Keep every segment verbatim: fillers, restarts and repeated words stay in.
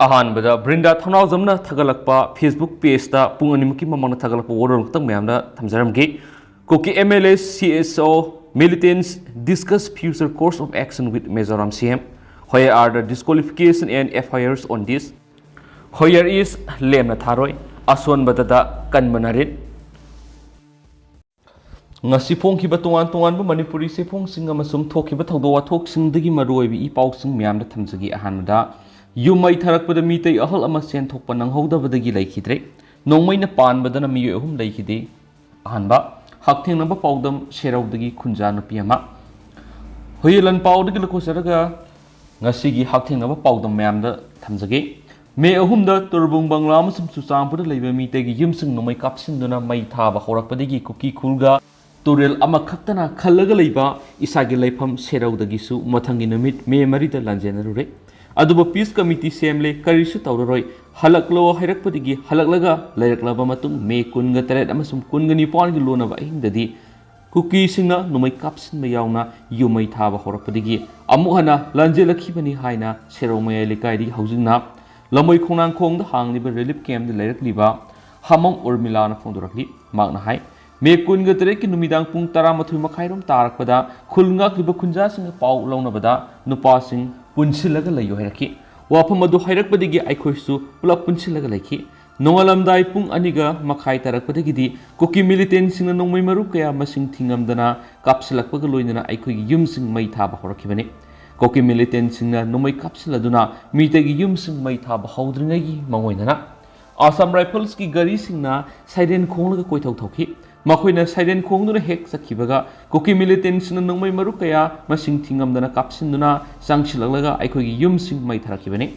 ꯑꯍꯥꯟꯕꯗ ꯕ꯭ꯔꯤꯟꯗꯥ ꯊꯧꯅꯥꯎꯖꯝꯅ ꯊꯥꯒꯠꯂꯛꯄ Facebook pageꯇ ꯄꯨꯡ ꯑꯅꯤꯃꯨꯛꯀꯤ ꯃꯃꯥꯡꯗ ꯊꯥꯒꯠꯂꯛꯄ ꯋꯥꯔꯣꯜ ꯈꯛꯇꯪ ꯃꯌꯥꯝꯗ ꯊꯝꯖꯔꯝꯒꯦ꯫ Kuki M L A C S O militants discuss future course of action with Mizoram C M. Here are the disqualification and F I Rs on this. Here is ꯂꯦꯝꯅ ꯊꯥꯔꯣꯏ, ꯑꯁꯣꯟꯕꯗꯗ ꯀꯟꯕꯅ read. ꯉꯁꯤ ꯐꯣꯡꯈꯤꯕ ꯇꯣꯉꯥꯟ ꯇꯣꯉꯥꯟꯕ ꯃꯅꯤꯄꯨꯔꯤ ꯆꯦꯐꯣꯡꯁꯤꯡ ꯑꯃꯁꯨꯡ ꯊꯣꯛꯈꯤꯕ ꯊꯧꯗꯣꯛ ꯋꯥꯊꯣꯛꯁꯤꯡꯗꯒꯤ ꯃꯔꯨꯑꯣꯏꯕ ꯏ ꯄꯥꯎꯁꯤꯡ ꯃꯌꯥꯝꯗ ꯊꯝꯖꯒꯦ꯫ ꯑꯍꯥꯟꯕꯗ, ꯌꯨꯝ ꯃꯩ ꯊꯥꯔꯛꯄꯗ ꯃꯤꯇꯩ ꯑꯍꯜ ꯑꯃ ꯁꯦꯟ ꯊꯣꯛꯄ ꯅꯪꯍꯧꯗꯕꯗꯒꯤ ꯂꯩꯈꯤꯗ꯭ꯔꯦ꯫ ꯅꯣꯡꯃꯩꯅ ꯄꯥꯟꯕꯗꯅ ꯃꯤꯑꯣꯏ ꯑꯍꯨꯝ ꯂꯩꯈꯤꯗꯦ꯫ ꯑꯍꯥꯟꯕ, ꯍꯛꯊꯦꯡꯅꯕ ꯄꯥꯎꯗꯝ ꯁꯦꯔꯧꯗꯒꯤ ꯈꯨꯟꯖꯥ ꯅꯨꯄꯤ ꯑꯃ꯫ ꯍꯨꯏꯌꯦꯟ ꯂꯥꯟꯄꯥꯎꯗꯒꯤ ꯂꯧꯊꯣꯛꯆꯔꯒ ꯉꯁꯤꯒꯤ ꯍꯛꯊꯦꯡꯅꯕ ꯄꯥꯎꯗꯝ ꯃꯌꯥꯝꯗ ꯊꯝꯖꯒꯦ꯫ ꯃꯦ ꯑꯍꯨꯝꯗ ꯇꯨꯔꯕꯨꯡ ꯕꯪꯂꯥ ꯑꯃꯁꯨꯡ ꯆꯨꯔꯆꯥꯟꯄꯨꯔꯗ ꯂꯩꯕ ꯃꯤꯇꯩꯒꯤ ꯌꯨꯝꯁꯤꯡ ꯅꯣꯡꯃꯩ ꯀꯥꯞꯁꯤꯟꯗꯨꯅ ꯃꯩ ꯊꯥꯕ ꯍꯧꯔꯛꯄꯗꯒꯤ ꯀꯨꯀꯤ ꯈꯨꯜꯒ ꯇꯨꯔꯦꯜ ꯑꯃꯈꯛꯇꯅ ꯈꯜꯂꯒ ꯂꯩꯕ ꯏꯁꯥꯒꯤ ꯂꯩꯐꯝ ꯁꯦꯔꯧꯗꯒꯤꯁꯨ ꯃꯊꯪꯒꯤ ꯅꯨꯃꯤꯠ ꯃꯦ ꯃꯔꯤꯗ ꯂꯥꯟꯖꯦꯟꯅꯔꯨꯔꯦ꯫ ꯑꯗꯨꯕꯨ peace committee ꯁꯦꯝꯂꯦ, ꯀꯔꯤꯁꯨ ꯇꯧꯔꯔꯣꯏ, ꯍꯜꯂꯛꯂꯣ ꯍꯥꯏꯔꯛꯄꯗꯒꯤ ꯍꯜꯂꯛꯂꯒ ꯂꯩꯔꯛꯂꯕ ꯃꯇꯨꯡ ꯃꯦ ꯀꯨꯟꯒ ꯇꯔꯦꯠ ꯑꯃꯁꯨꯡ ꯀꯨꯟꯒ ꯅꯤꯄꯥꯟꯒꯤ ꯂꯣꯟꯅꯕ ꯑꯍꯤꯡꯗꯗꯤ ꯀꯨꯀꯤꯁꯤꯡꯅ ꯅꯣꯡꯃꯩ ꯀꯥꯞꯁꯤꯟꯕ ꯌꯥꯎꯅ ꯌꯨꯝ ꯃꯩ ꯊꯥꯕ ꯍꯧꯔꯛꯄꯗꯒꯤ ꯑꯃꯨꯛ ꯍꯟꯅ ꯂꯥꯟꯖꯦꯜꯂꯛꯈꯤꯕꯅꯤ ꯍꯥꯏꯅ ꯁꯦꯔꯧ ꯃꯌꯥꯏ ꯂꯩꯀꯥꯏꯗꯒꯤ ꯍꯧꯖꯤꯛꯅ ꯂꯝꯃꯣꯏ ꯈꯣꯡꯅꯥꯡꯈꯣꯡꯗ ꯍꯥꯡꯂꯤꯕ relief campꯇ ꯂꯩꯔꯛꯂꯤꯕ ꯍꯥꯃꯝ ꯎꯔꯃꯤꯂꯥꯅ ꯐꯣꯡꯗꯣꯔꯛꯂꯤ꯫ ꯃꯍꯥꯛꯅ ꯍꯥꯏ, ꯃꯦ ꯀꯨꯟꯒ ꯇꯔꯦꯠꯀꯤ ꯅꯨꯃꯤꯗꯥꯡ ꯄꯨꯡ ꯇꯔꯥꯃꯥꯊꯣꯏ ꯃꯈꯥꯏꯔꯣꯝ ꯇꯥꯔꯛꯄꯗ ꯈꯨꯜ ꯉꯥꯛꯂꯤꯕ ꯈꯨꯟꯖꯥꯁꯤꯡꯅ ꯄꯥꯎ ꯂꯧꯅꯕꯗ ꯅꯨꯄꯥꯁꯤꯡ ꯄꯨꯟꯁꯤꯜꯂꯒ ꯂꯩꯌꯨ ꯍꯥꯏꯔꯛꯈꯤ꯫ ꯋꯥꯐꯝ ꯑꯗꯨ ꯍꯥꯏꯔꯛꯄꯗꯒꯤ ꯑꯩꯈꯣꯏꯁꯨ ꯄꯨꯂꯞ ꯄꯨꯟꯁꯤꯜꯂꯒ ꯂꯩꯈꯤ꯫ ꯅꯣꯡꯉꯥꯜꯂꯝꯗꯥꯏ ꯄꯨꯡ ꯑꯅꯤꯒ ꯃꯈꯥꯏ ꯇꯥꯔꯛꯄꯗꯒꯤꯗꯤ ꯀꯨꯀꯤ militantꯁꯤꯡꯅ ꯅꯣꯡꯃꯩ ꯃꯔꯨ ꯀꯌꯥ ꯃꯁꯤꯡ ꯊꯤꯉꯝꯗꯅ ꯀꯥꯞꯁꯤꯜꯂꯛꯄꯒ ꯂꯣꯏꯅꯅ ꯑꯩꯈꯣꯏꯒꯤ ꯌꯨꯝꯁꯤꯡ ꯃꯩ ꯊꯥꯕ ꯍꯧꯔꯛꯈꯤꯕꯅꯤ꯫ ꯀꯨꯀꯤ militantꯁꯤꯡꯅ ꯅꯣꯡꯃꯩ ꯀꯥꯞꯁꯤꯜꯂꯗꯨꯅ ꯃꯤꯇꯩꯒꯤ ꯌꯨꯝꯁꯤꯡ ꯃꯩ ꯊꯥꯕ ꯍꯧꯗ꯭ꯔꯤꯉꯩꯒꯤ ꯃꯥꯡꯑꯣꯏꯅꯅ Assam Riflesꯀꯤ ꯒꯥꯔꯤꯁꯤꯡꯅ siren ꯈꯣꯡꯂꯒ ꯀꯣꯏꯊꯧ ꯊꯧꯈꯤ꯫ ꯃꯈꯣꯏꯅ siren ꯈꯣꯡꯗꯨꯅ ꯍꯦꯛ ꯆꯠꯈꯤꯕꯒ ꯀꯨꯀꯤ militantꯁꯤꯡꯅ ꯅꯣꯡꯃꯩ ꯃꯔꯨ ꯀꯌꯥ ꯃꯁꯤꯡ ꯊꯤꯉꯝꯗꯅ ꯀꯥꯞꯁꯤꯟꯗꯨꯅ ꯆꯪꯁꯤꯜꯂꯛꯂꯒ ꯑꯩꯈꯣꯏꯒꯤ ꯌꯨꯝꯁꯤꯡ ꯃꯩ ꯊꯥꯔꯛꯈꯤꯕꯅꯤ꯫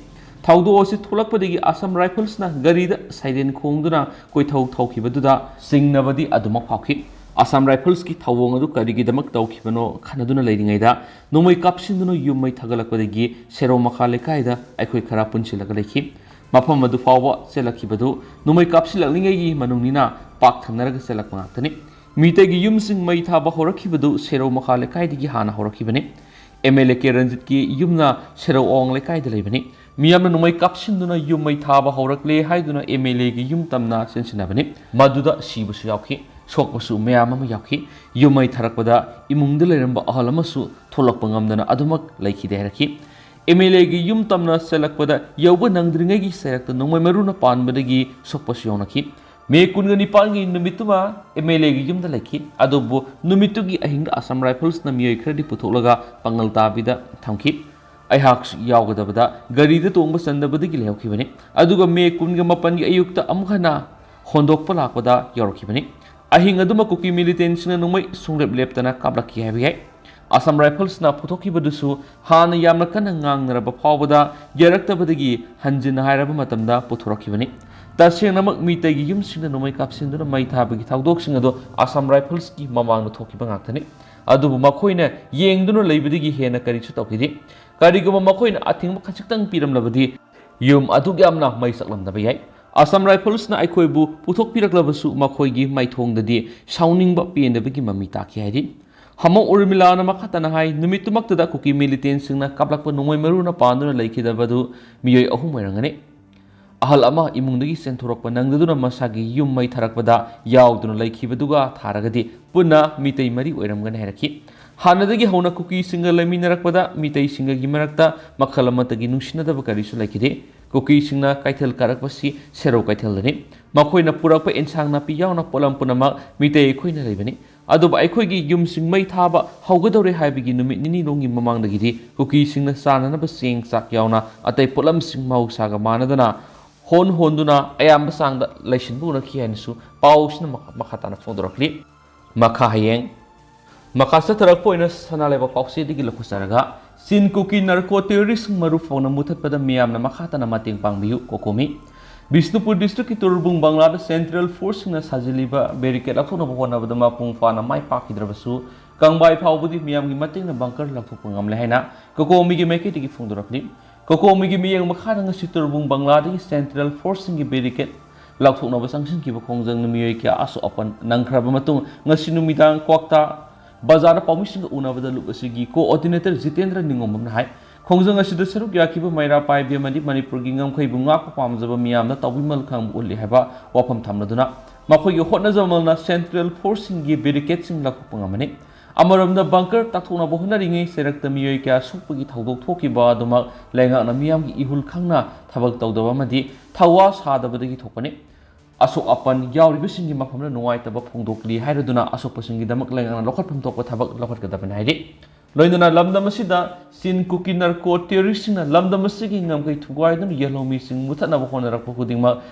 ꯊꯧꯗꯣꯛ ꯑꯁꯤ ꯊꯣꯛꯂꯛꯄꯗꯒꯤ Assam Riflesꯅ ꯒꯥꯔꯤꯗ siren ꯈꯣꯡꯗꯨꯅ ꯀꯣꯏꯊꯧ ꯊꯧꯈꯤꯕꯗꯨꯗ ꯆꯤꯡꯅꯕꯗꯤ ꯑꯗꯨꯃꯛ ꯐꯥꯎꯈꯤ꯫ Assam Riflesꯀꯤ ꯊꯧꯑꯣꯡ ꯑꯗꯨ ꯀꯔꯤꯒꯤꯗꯃꯛ ꯇꯧꯈꯤꯕꯅꯣ ꯈꯟꯅꯗꯨꯅ ꯂꯩꯔꯤꯉꯩꯗ ꯅꯣꯡꯃꯩ ꯀꯥꯞꯁꯤꯟꯗꯨꯅ ꯌꯨꯝ ꯃꯩ ꯊꯥꯒꯠꯂꯛꯄꯗꯒꯤ ꯁꯦꯔꯧ ꯃꯈꯥ ꯂꯩꯀꯥꯏꯗ ꯑꯩꯈꯣꯏ ꯈꯔ ꯄꯨꯟꯁꯤꯜꯂꯒ ꯂꯩꯈꯤ꯫ ꯃꯐꯝ ꯑꯗꯨ ꯐꯥꯎꯕ ꯆꯦꯜꯂꯛꯈꯤꯕꯗꯨ ꯅꯣꯡꯃꯩ ꯀꯥꯞꯁꯤꯜꯂꯛꯂꯤꯉꯩꯒꯤ ꯃꯅꯨꯡꯅꯤꯅ ꯄꯥꯛ ꯊꯪꯅꯔꯒ ꯆꯦꯜꯂꯛꯄ ꯉꯥꯛꯇꯅꯤ꯫ ꯃꯤꯇꯩꯒꯤ ꯌꯨꯝꯁꯤꯡ ꯃꯩ ꯊꯥꯕ ꯍꯧꯔꯛꯈꯤꯕꯗꯨ ꯁꯦꯔꯧ ꯃꯈꯥ ꯂꯩꯀꯥꯏꯗꯒꯤ ꯍꯥꯟꯅ ꯍꯧꯔꯛꯈꯤꯕꯅꯤ꯫ ꯑꯦꯝ ꯑꯦꯜ ꯑꯦ ꯀꯦ ꯔꯟꯖꯤꯠꯀꯤ ꯌꯨꯝꯅ ꯁꯦꯔꯧ ꯑꯋꯥꯡ ꯂꯩꯀꯥꯏꯗ ꯂꯩꯕꯅꯤ꯫ ꯃꯤꯌꯥꯝꯅ ꯅꯣꯡꯃꯩ ꯀꯥꯞꯁꯤꯟꯗꯨꯅ ꯌꯨꯝ ꯃꯩ ꯊꯥꯕ ꯍꯧꯔꯛꯂꯦ ꯍꯥꯏꯗꯨꯅ ꯑꯦꯝ ꯑꯦꯜ ꯑꯦꯒꯤ ꯌꯨꯝ ꯇꯝꯅ ꯆꯦꯟꯁꯤꯟꯅꯕꯅꯤ꯫ ꯃꯗꯨꯗ ꯁꯤꯕꯁꯨ ꯌꯥꯎꯈꯤ, ꯁꯣꯛꯄꯁꯨ ꯃꯌꯥꯝ ꯑꯃ ꯌꯥꯎꯈꯤ꯫ ꯌꯨꯝ ꯃꯩ ꯊꯥꯔꯛꯄꯗ ꯏꯃꯨꯡꯗ ꯂꯩꯔꯝꯕ ꯑꯍꯜ ꯑꯃꯁꯨ ꯊꯣꯛꯂꯛꯄ ꯉꯝꯗꯅ ꯑꯗꯨꯃꯛ ꯂꯩꯈꯤꯗꯦ ꯍꯥꯏꯔꯛꯈꯤ꯫ ꯑꯦꯝ ꯑꯦꯜ ꯑꯦꯒꯤ ꯌꯨꯝ ꯇꯝꯅ ꯆꯦꯜꯂꯛꯄꯗ ꯌꯧꯕ ꯅꯪꯗ꯭ꯔꯤꯉꯩꯒꯤ ꯆꯩꯔꯛꯇ ꯅꯣꯡꯃꯩ ꯃꯔꯨꯅ ꯄꯥꯟꯕꯗꯒꯤ ꯁꯣꯛꯄꯁꯨ ꯌꯥꯎꯅꯈꯤ꯫ ꯃꯦ ꯀꯨꯟꯒ ꯅꯤꯄꯥꯟꯒꯤ ꯅꯨꯃꯤꯠꯇꯨꯃ ꯑꯦꯝ ꯑꯦꯜ ꯑꯦꯒꯤ ꯌꯨꯝꯗ ꯂꯩꯈꯤ꯫ ꯑꯗꯨꯕꯨ ꯅꯨꯃꯤꯠꯇꯨꯒꯤ ꯑꯍꯤꯡꯗ ꯑꯁꯥꯝ ꯔꯥꯏꯐꯜꯁꯅ ꯃꯤꯑꯣꯏ ꯈꯔꯗꯤ ꯄꯨꯊꯣꯛꯂꯒ ꯄꯥꯡꯒꯜ ꯇꯥꯕꯤꯗ ꯊꯝꯈꯤ꯫ ꯑꯩꯍꯥꯛꯁꯨ ꯌꯥꯎꯒꯗꯕꯗ ꯒꯥꯔꯤꯗ ꯇꯣꯡꯕ ꯆꯟꯗꯕꯗꯒꯤ ꯂꯩꯍꯧꯈꯤꯕꯅꯤ꯫ ꯑꯗꯨꯒ ꯃꯦ ꯀꯨꯟꯒ ꯃꯥꯄꯟꯒꯤ ꯑꯌꯨꯛꯇ ꯑꯃꯨꯛ ꯍꯟꯅ ꯍꯣꯟꯗꯣꯛꯄ ꯂꯥꯛꯄꯗ ꯌꯧꯔꯛꯈꯤꯕꯅꯤ꯫ ꯑꯍꯤꯡ ꯑꯗꯨꯃꯛ ꯀꯨꯀꯤ ꯃꯤꯂꯤꯇꯦꯟꯁꯤꯡꯅ ꯅꯣꯡꯃꯩ ꯁꯨꯡꯂꯦꯞ ꯂꯦꯞꯇꯅ ꯀꯥꯞꯂꯛꯈꯤ ꯍꯥꯏꯕ ꯌꯥꯏ꯫ ꯑꯁꯥꯝ ꯔꯥꯏꯐꯜꯁꯅ ꯄꯨꯊꯣꯛꯈꯤꯕꯗꯨꯁꯨ ꯍꯥꯟꯅ ꯌꯥꯝꯅ ꯀꯟꯅ ꯉꯥꯡꯅꯔꯕ ꯐꯥꯎꯕꯗ ꯌꯥꯔꯛꯇꯕꯗꯒꯤ ꯍꯟꯖꯤꯟꯅ ꯍꯥꯏꯔꯕ ꯃꯇꯝꯗ ꯄꯨꯊꯣꯔꯛꯈꯤꯕꯅꯤ꯫ ꯇꯁꯦꯡꯅꯃꯛ ꯃꯤꯇꯩꯒꯤ ꯌꯨꯝꯁꯤꯡꯗ ꯅꯣꯡꯃꯩ ꯀꯥꯞꯁꯤꯟꯗꯨꯅ ꯃꯩ ꯊꯥꯕꯒꯤ ꯊꯧꯗꯣꯛꯁꯤꯡ ꯑꯗꯨ ꯑꯁꯥꯝ ꯔꯥꯏꯐꯜꯁꯀꯤ ꯃꯃꯥꯡꯗ ꯊꯣꯛꯈꯤꯕ ꯉꯥꯛꯇꯅꯤ꯫ ꯑꯗꯨꯕꯨ ꯃꯈꯣꯏꯅ ꯌꯦꯡꯗꯨꯅ ꯂꯩꯕꯗꯒꯤ ꯍꯦꯟꯅ ꯀꯔꯤꯁꯨ ꯇꯧꯈꯤꯗꯦ꯫ ꯀꯔꯤꯒꯨꯝꯕ ꯃꯈꯣꯏꯅ ꯑꯊꯤꯡꯕ ꯈꯖꯤꯛꯇꯪ ꯄꯤꯔꯝꯂꯕꯗꯤ ꯌꯨꯝ ꯑꯗꯨꯛ ꯌꯥꯝꯅ ꯃꯩ ꯆꯥꯛꯂꯝꯗꯕ ꯌꯥꯏ꯫ ꯑꯁꯥꯝ ꯔꯥꯏꯐꯜꯁꯅ ꯑꯩꯈꯣꯏꯕꯨ ꯄꯨꯊꯣꯛꯄꯤꯔꯛꯂꯕꯁꯨ ꯃꯈꯣꯏꯒꯤ ꯃꯥꯏꯊꯣꯡꯗꯗꯤ ꯁꯥꯎꯅꯤꯡꯕ ꯄꯦꯟꯗꯕꯒꯤ ꯃꯃꯤ ꯇꯥꯈꯤ ꯍꯥꯏꯔꯤ꯫ ꯍꯃꯧ ꯎꯔꯃꯤꯂꯥꯅ ꯃꯈꯥ ꯇꯥꯅ ꯍꯥꯏ, ꯅꯨꯃꯤꯠꯇꯨꯃꯛꯇꯗ ꯀꯨꯀꯤ ꯃꯤꯂꯤꯇꯦꯟꯁꯤꯡꯅ ꯀꯥꯞꯂꯛꯄ ꯅꯣꯡꯃꯩ ꯃꯔꯨꯅ ꯄꯥꯟꯗꯨꯅ ꯂꯩꯈꯤꯗꯕꯗꯨ ꯃꯤꯑꯣꯏ ꯑꯍꯨꯝ ꯑꯣꯏꯔꯝꯒꯅꯤ꯫ ꯑꯍꯜ ꯑꯃ ꯏꯃꯨꯡꯗꯒꯤ ꯆꯦꯟꯊꯣꯔꯛꯄ ꯅꯪꯗꯗꯨꯅ ꯃꯁꯥꯒꯤ ꯌꯨꯝ ꯃꯩ ꯊꯥꯔꯛꯄꯗ ꯌꯥꯎꯗꯨꯅ ꯂꯩꯈꯤꯕꯗꯨꯒ ꯊꯥꯔꯒꯗꯤ ꯄꯨꯟꯅ ꯃꯤꯇꯩ ꯃꯔꯤ ꯑꯣꯏꯔꯝꯒꯅꯤ ꯍꯥꯏꯔꯛꯈꯤ꯫ ꯍꯥꯟꯅꯗꯒꯤ ꯍꯧꯅ ꯀꯨꯀꯤꯁꯤꯡꯒ ꯂꯩꯃꯤꯟꯅꯔꯛꯄꯗ ꯃꯤꯇꯩꯁꯤꯡꯒꯒꯤ ꯃꯔꯛꯇ ꯃꯈꯜ ꯑꯃꯠꯇꯒꯤ ꯅꯨꯡꯁꯤꯅꯗꯕ ꯀꯔꯤꯁꯨ ꯂꯩꯈꯤꯗꯦ꯫ ꯀꯨꯀꯤꯁꯤꯡꯅ ꯀꯩꯊꯦꯜ ꯀꯥꯔꯛꯄꯁꯤ ꯁꯦꯔꯧ ꯀꯩꯊꯦꯜꯗꯅꯤ꯫ ꯃꯈꯣꯏꯅ ꯄꯨꯔꯛꯄ ꯏꯟꯁꯥꯡ ꯅꯥꯄꯤ ꯌꯥꯎꯅ ꯄꯣꯠꯂꯝ ꯄꯨꯝꯅꯃꯛ ꯃꯤꯇꯩ ꯑꯩꯈꯣꯏꯅ ꯂꯩꯕꯅꯤ꯫ ꯑꯗꯨꯕꯨ ꯑꯩꯈꯣꯏꯒꯤ ꯌꯨꯝꯁꯤꯡ ꯃꯩ ꯊꯥꯕ ꯍꯧꯒꯗꯧꯔꯦ ꯍꯥꯏꯕꯒꯤ ꯅꯨꯃꯤꯠ ꯅꯤꯅꯤ ꯂꯣꯝꯒꯤ ꯃꯃꯥꯡꯗꯒꯤꯗꯤ ꯀꯨꯀꯤꯁꯤꯡꯅ ꯆꯥꯅꯅꯕ ꯆꯦꯡ ꯆꯥꯛ ꯌꯥꯎꯅ ꯑꯇꯩ ꯄꯣꯠꯂꯝꯁꯤꯡ ꯃꯍꯧꯁꯥꯒ ꯃꯥꯟꯅꯗꯅ ꯍꯣꯟ ꯍꯣꯟꯗꯨꯅ ꯑꯌꯥꯝꯕ ꯆꯥꯡꯗ ꯂꯩꯁꯤꯟꯕ ꯎꯅꯈꯤ ꯍꯥꯏꯅꯁꯨ ꯄꯥꯎꯁꯤꯅ ꯃꯈꯥ, ꯃꯈꯥ ꯇꯥꯅ ꯐꯣꯡꯗꯣꯔꯛꯂꯤ꯫ ꯃꯈꯥ ꯍꯌꯦꯡ꯫ ꯃꯈꯥ ꯆꯠꯊꯔꯛꯄ ꯑꯣꯏꯅ ꯁꯅꯥ ꯂꯩꯕꯥꯛ ꯄꯥꯎꯆꯦꯗꯒꯤ ꯂꯧꯈꯠꯆꯔꯒ, ꯆꯤꯟ ꯀꯨꯀꯤ ꯅꯥꯔꯀꯣ ꯇꯦꯔꯣꯔꯤꯁ꯭ꯠꯁꯤꯡ ꯃꯔꯨ ꯐꯥꯎꯅ ꯃꯨꯊꯠꯄꯗ ꯃꯤꯌꯥꯝꯅ ꯃꯈꯥ ꯇꯥꯅ ꯃꯇꯦꯡ ꯄꯥꯡꯕꯤꯌꯨ, ꯀꯣꯀꯣꯃꯤ꯫ ꯕꯤꯁꯅꯨꯄꯨꯔ ꯗꯤꯁꯇ꯭ꯔꯤꯛꯀꯤ ꯇꯨꯔꯕꯨꯡ ꯕꯪꯂꯥꯗ ꯁꯦꯟꯇ꯭ꯔꯦꯜ ꯐꯣꯔꯁꯁꯤꯡꯅ ꯁꯥꯖꯤꯜꯂꯤꯕ ꯕꯦꯔꯤꯀꯦꯗ ꯂꯥꯎꯊꯣꯛꯅꯕ ꯍꯣꯠꯅꯕꯗ ꯃꯄꯨꯡ ꯐꯥꯅ ꯃꯥꯏ ꯄꯥꯛꯈꯤꯗ꯭ꯔꯕꯁꯨ, ꯀꯪꯕꯥꯏ ꯐꯥꯎꯕꯗꯤ ꯃꯤꯌꯥꯝꯒꯤ ꯃꯇꯦꯡꯅ ꯕꯪꯀꯔ ꯂꯥꯎꯊꯣꯛꯄ ꯉꯝꯂꯦ ꯍꯥꯏꯅ ꯀꯣꯀꯣꯃꯤꯒꯤ ꯃꯥꯏꯀꯩꯗꯒꯤ ꯐꯣꯡꯗꯣꯔꯛꯂꯤ꯫ ꯀꯣꯀꯣꯃꯤꯒꯤ ꯃꯤꯠꯌꯦꯡ ꯃꯈꯥꯗ ꯉꯁꯤ ꯇꯨꯔꯕꯨꯡ ꯕꯪꯂꯥꯗꯒꯤ ꯁꯦꯟꯇ꯭ꯔꯦꯜ ꯐꯣꯔꯁꯁꯤꯡꯒꯤ ꯕꯦꯔꯤꯀꯦꯗ ꯂꯥꯎꯊꯣꯛꯅꯕ ꯆꯪꯁꯤꯟꯈꯤꯕ ꯈꯣꯡꯖꯪꯅ ꯃꯤꯑꯣꯏ ꯀꯌꯥ ꯑꯁꯣꯛ ꯑꯄꯟ ꯅꯪꯈ꯭ꯔꯕ ꯃꯇꯨꯡ, ꯉꯁꯤ ꯅꯨꯃꯤꯗꯥꯡ ꯀ꯭ꯋꯥꯛꯇꯥ ꯕꯖꯥꯔꯗ ꯄꯥꯎꯃꯤꯁꯤꯡꯒ ꯎꯅꯕꯗ ꯂꯨꯞ ꯑꯁꯤꯒꯤ ꯀꯣꯑꯣꯔꯗꯤꯅꯦꯇꯔ ꯖꯤꯇꯦꯟꯗ꯭ꯔ ꯅꯤꯉꯣꯝꯕꯝꯅ ꯍꯥꯏ, ꯈꯣꯡꯖꯪ ꯑꯁꯤꯗ ꯁꯔꯨꯛ ꯌꯥꯈꯤꯕ ꯃꯩꯔꯥ ꯄꯥꯏꯕꯤ ꯑꯃꯗꯤ ꯃꯅꯤꯄꯨꯔꯒꯤ ꯉꯝꯈꯩꯕꯨ ꯉꯥꯛꯄ ꯄꯥꯝꯖꯕ ꯃꯤꯌꯥꯝꯅ ꯇꯧꯕꯤꯃꯜ ꯈꯪꯕ ꯎꯠꯂꯤ ꯍꯥꯏꯕ ꯋꯥꯐꯝ ꯊꯝꯂꯗꯨꯅ, ꯃꯈꯣꯏꯒꯤ ꯍꯣꯠꯅꯖꯃꯜꯅ ꯁꯦꯟꯇ꯭ꯔꯦꯜ ꯐꯣꯔꯁꯁꯤꯡꯒꯤ ꯕꯦꯔꯤꯀꯦꯗꯁꯤꯡ ꯂꯥꯎꯊꯣꯛꯄ ꯉꯝꯃꯅꯤ꯫ ꯑꯃꯔꯣꯝꯗ ꯕꯪꯀꯔ ꯇꯥꯛꯊꯣꯛꯅꯕ ꯍꯣꯠꯅꯔꯤꯉꯩ ꯆꯩꯔꯛꯇ ꯃꯤꯑꯣꯏ ꯀꯌꯥ ꯁꯣꯛꯄꯒꯤ ꯊꯧꯗꯣꯛ ꯊꯣꯛꯈꯤꯕ ꯑꯗꯨꯃꯛ ꯂꯩꯉꯥꯛꯅ ꯃꯤꯌꯥꯝꯒꯤ ꯏꯍꯨꯜ ꯈꯪꯅ ꯊꯕꯛ ꯇꯧꯗꯕ ꯑꯃꯗꯤ ꯊꯧꯋꯥ ꯁꯥꯗꯕꯗꯒꯤ ꯊꯣꯛꯄꯅꯤ꯫ ꯑꯁꯣꯛ ꯑꯄꯟ ꯌꯥꯎꯔꯤꯕꯁꯤꯡꯒꯤ ꯃꯐꯝꯗ ꯅꯨꯡꯉꯥꯏꯇꯕ ꯐꯣꯡꯗꯣꯛꯂꯤ ꯍꯥꯏꯔꯗꯨꯅ ꯑꯁꯣꯛꯄꯁꯤꯡꯒꯤꯗꯃꯛ ꯂꯩꯉꯥꯛꯅ ꯂꯧꯈꯠꯐꯝ ꯊꯣꯛꯄ ꯊꯕꯛ ꯂꯧꯈꯠꯀꯗꯕꯅꯤ ꯍꯥꯏꯔꯤ꯫ ꯂꯣꯏꯅꯅ ꯂꯝꯗꯝ ꯑꯁꯤꯗ ꯆꯤꯟ ꯀꯨꯀꯤ ꯅꯔꯀꯣ ꯇꯦꯔꯣꯔꯤꯁꯁꯤꯡꯅ ꯂꯝꯗꯝ ꯑꯁꯤꯒꯤ ꯉꯝꯈꯩ ꯊꯨꯒꯥꯏꯗꯨꯅ ꯌꯦꯜꯍꯧꯃꯤꯁꯤꯡ ꯃꯨꯊꯠꯅꯕ ꯍꯣꯠꯅꯔꯛꯄ ꯈꯨꯗꯤꯡꯃꯛ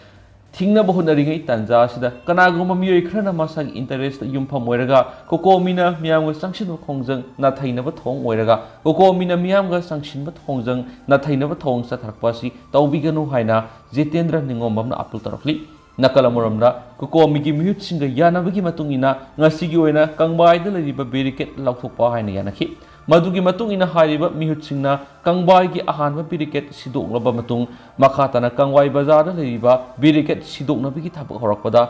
ꯊꯤꯡꯅꯕ ꯍꯣꯠꯅꯔꯤꯉꯩ ꯇꯥꯟꯖꯥ ꯑꯁꯤꯗ ꯀꯅꯥꯒꯨꯝꯕ ꯃꯤꯑꯣꯏ ꯈꯔꯅ ꯃꯁꯥꯒꯤ ꯏꯟꯇꯔꯦꯁꯇ ꯌꯨꯝꯐꯝ ꯑꯣꯏꯔꯒ ꯀꯣꯀꯣꯃꯤꯅ ꯃꯤꯌꯥꯝꯒ ꯆꯪꯁꯤꯟꯕ ꯈꯣꯡꯖꯪ ꯅꯥꯊꯩꯅꯕ ꯊꯧꯑꯣꯡ ꯑꯣꯏꯔꯒ ꯀꯣꯀꯣꯃꯤꯅ ꯃꯤꯌꯥꯝꯒ ꯆꯪꯁꯤꯟꯕ ꯈꯣꯡꯖꯪ ꯅꯥꯊꯩꯅꯕ ꯊꯧꯑꯣꯡ ꯆꯠꯊꯔꯛꯄ ꯑꯁꯤ ꯇꯧꯕꯤꯒꯅꯨ ꯍꯥꯏꯅ ꯖꯤꯇꯦꯟꯗ꯭ꯔ ꯅꯤꯉꯣꯝꯕꯝꯅ ꯑꯄꯤꯜ ꯇꯧꯔꯛꯂꯤ꯫ ꯅꯥꯀꯜ ꯑꯃꯔꯣꯝꯗ ꯀꯣꯀꯣꯃꯤꯒꯤ ꯃꯤꯍꯨꯠꯁꯤꯡꯒ ꯌꯥꯅꯕꯒꯤ ꯃꯇꯨꯡ ꯏꯟꯅ ꯉꯁꯤꯒꯤ ꯑꯣꯏꯅ ꯀꯪꯕꯥꯏꯗ ꯂꯩꯔꯤꯕ ꯕꯦꯔꯤꯀꯦꯗ ꯂꯧꯊꯣꯛꯄ ꯍꯥꯏꯅ ꯌꯥꯅꯈꯤ꯫ ꯃꯗꯨꯒꯤ ꯃꯇꯨꯡ ꯏꯟꯅ ꯍꯥꯏꯔꯤꯕ ꯃꯤꯍꯨꯠꯁꯤꯡꯅ ꯀꯪꯕꯥꯏꯒꯤ ꯑꯍꯥꯟꯕ ꯕꯦꯔꯤꯀꯦꯗ ꯁꯤꯗꯣꯛꯂꯕ ꯃꯇꯨꯡ ꯃꯈꯥ ꯇꯥꯅ ꯀꯪꯕꯥꯏ ꯕꯖꯥꯔꯗ ꯂꯩꯔꯤꯕ ꯕꯦꯔꯤꯀꯦꯗ ꯁꯤꯗꯣꯛꯅꯕꯒꯤ ꯊꯕꯛ ꯍꯧꯔꯛꯄꯗ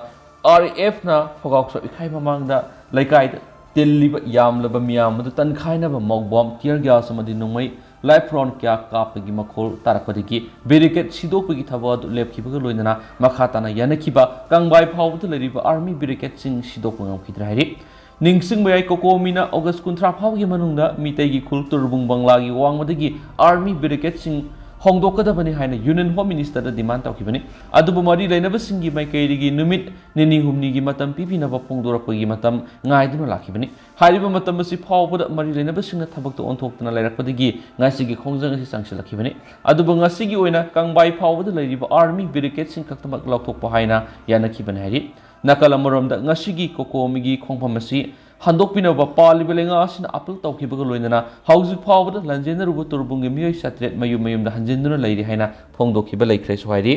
ꯑꯥꯔ ꯑꯦꯐꯅ ꯐꯣꯒꯥꯎ ꯁꯣꯛꯏꯈꯥꯏ ꯃꯃꯥꯡꯗ ꯂꯩꯀꯥꯏꯗ ꯇꯤꯜꯂꯤꯕ ꯌꯥꯝꯂꯕ ꯃꯤꯌꯥꯝ ꯑꯗꯨ ꯇꯟꯈꯥꯏꯅꯕ ꯃꯧꯕꯣꯝ, tear gas ꯑꯃꯗꯤ ꯅꯣꯡꯃꯩ live round ꯀꯌꯥ ꯀꯥꯞꯄꯒꯤ ꯃꯈꯣꯜ ꯇꯥꯔꯛꯄꯗꯒꯤ ꯕꯦꯔꯤꯀꯦꯗ ꯁꯤꯗꯣꯛꯄꯒꯤ ꯊꯕꯛ ꯑꯗꯨ ꯂꯦꯞꯈꯤꯕꯒ ꯂꯣꯏꯅꯅ ꯃꯈꯥ ꯇꯥꯅ ꯌꯥꯅꯈꯤꯕ ꯀꯪꯕꯥꯏ ꯐꯥꯎꯕꯗ ꯂꯩꯔꯤꯕ ꯑꯥꯔꯃꯤ ꯕꯦꯔꯤꯀꯦꯗꯁꯤꯡ ꯁꯤꯗꯣꯛꯄ ꯉꯝꯈꯤꯗ꯭ꯔꯦ ꯍꯥꯏꯔꯤ꯫ ꯅꯤꯡꯁꯤꯡꯕ ꯌꯥꯏ, ꯀꯣꯀꯣꯃꯤꯅ ꯑꯣꯒꯁ ꯀꯨꯟꯊ꯭ꯔꯥ ꯐꯥꯎꯒꯤ ꯃꯅꯨꯡꯗ ꯃꯤꯇꯩꯒꯤ ꯈꯨꯜ ꯇꯨꯔꯕꯨꯡ ꯕꯪꯂꯥꯒꯤ ꯋꯥꯡꯃꯗꯒꯤ ꯑꯥꯔꯃꯤ ꯕꯦꯔꯤꯀꯦꯗꯁꯤꯡ ꯍꯣꯡꯗꯣꯛꯀꯗꯕꯅꯤ ꯍꯥꯏꯅ ꯌꯨꯅꯤꯌꯟ ꯍꯣꯝ ꯃꯤꯅꯤꯁꯇꯔꯗ ꯗꯤꯃꯥꯟ ꯇꯧꯈꯤꯕꯅꯤ꯫ ꯑꯗꯨꯕꯨ ꯃꯔꯤ ꯂꯩꯅꯕꯁꯤꯡꯒꯤ ꯃꯥꯏꯀꯩꯗꯒꯤ ꯅꯨꯃꯤꯠ ꯅꯤꯅꯤ ꯍꯨꯝꯅꯤꯒꯤ ꯃꯇꯝ ꯄꯤꯕꯤꯅꯕ ꯐꯣꯡꯗꯣꯔꯛꯄꯒꯤ ꯃꯇꯝ ꯉꯥꯏꯗꯨꯅ ꯂꯥꯛꯈꯤꯕꯅꯤ꯫ ꯍꯥꯏꯔꯤꯕ ꯃꯇꯝ ꯑꯁꯤ ꯐꯥꯎꯕꯗ ꯃꯔꯤ ꯂꯩꯅꯕꯁꯤꯡꯅ ꯊꯕꯛꯇ ꯑꯣꯟꯊꯣꯛꯇꯨꯅ ꯂꯩꯔꯛꯄꯗꯒꯤ ꯉꯁꯤꯒꯤ ꯈꯣꯡꯖꯪ ꯑꯁꯤ ꯆꯪꯁꯤꯜꯂꯛꯈꯤꯕꯅꯤ꯫ ꯑꯗꯨꯕꯨ ꯉꯁꯤꯒꯤ ꯑꯣꯏꯅ ꯀꯪꯕꯥꯏ ꯐꯥꯎꯕꯗ ꯂꯩꯔꯤꯕ ꯑꯥꯔꯃꯤ ꯕꯦꯔꯤꯀꯦꯗꯁꯤꯡ ꯈꯛꯇꯃꯛ ꯂꯧꯊꯣꯛꯄ ꯍꯥꯏꯅ ꯌꯥꯅꯈꯤꯕꯅꯤ ꯍꯥꯏꯔꯤ꯫ ꯅꯥꯀꯜ ꯑꯃꯔꯣꯝꯗ ꯉꯁꯤꯒꯤ ꯀꯣꯀꯣꯃꯤꯒꯤ ꯈꯣꯡꯐꯝ ꯑꯁꯤ ꯍꯟꯗꯣꯛꯄꯤꯅꯕ ꯄꯥꯜꯂꯤꯕ ꯂꯩꯉꯥꯛ ꯑꯁꯤꯅ ꯑꯄꯤꯜ ꯇꯧꯈꯤꯕꯒ ꯂꯣꯏꯅꯅ ꯍꯧꯖꯤꯛ ꯐꯥꯎꯕꯗ ꯂꯥꯟꯖꯦꯟꯅꯔꯨꯕ ꯇꯨꯔꯕꯨꯡꯒꯤ ꯃꯤꯑꯣꯏ ꯆꯥꯇ꯭ꯔꯦꯠ ꯃꯌꯨꯝ ꯃꯌꯨꯝꯗ ꯍꯟꯖꯤꯟꯗꯨꯅ ꯂꯩꯔꯤ ꯍꯥꯏꯅ ꯐꯣꯡꯗꯣꯛꯈꯤꯕ ꯂꯩꯈ꯭ꯔꯦꯁꯨ ꯍꯥꯏꯔꯤ꯫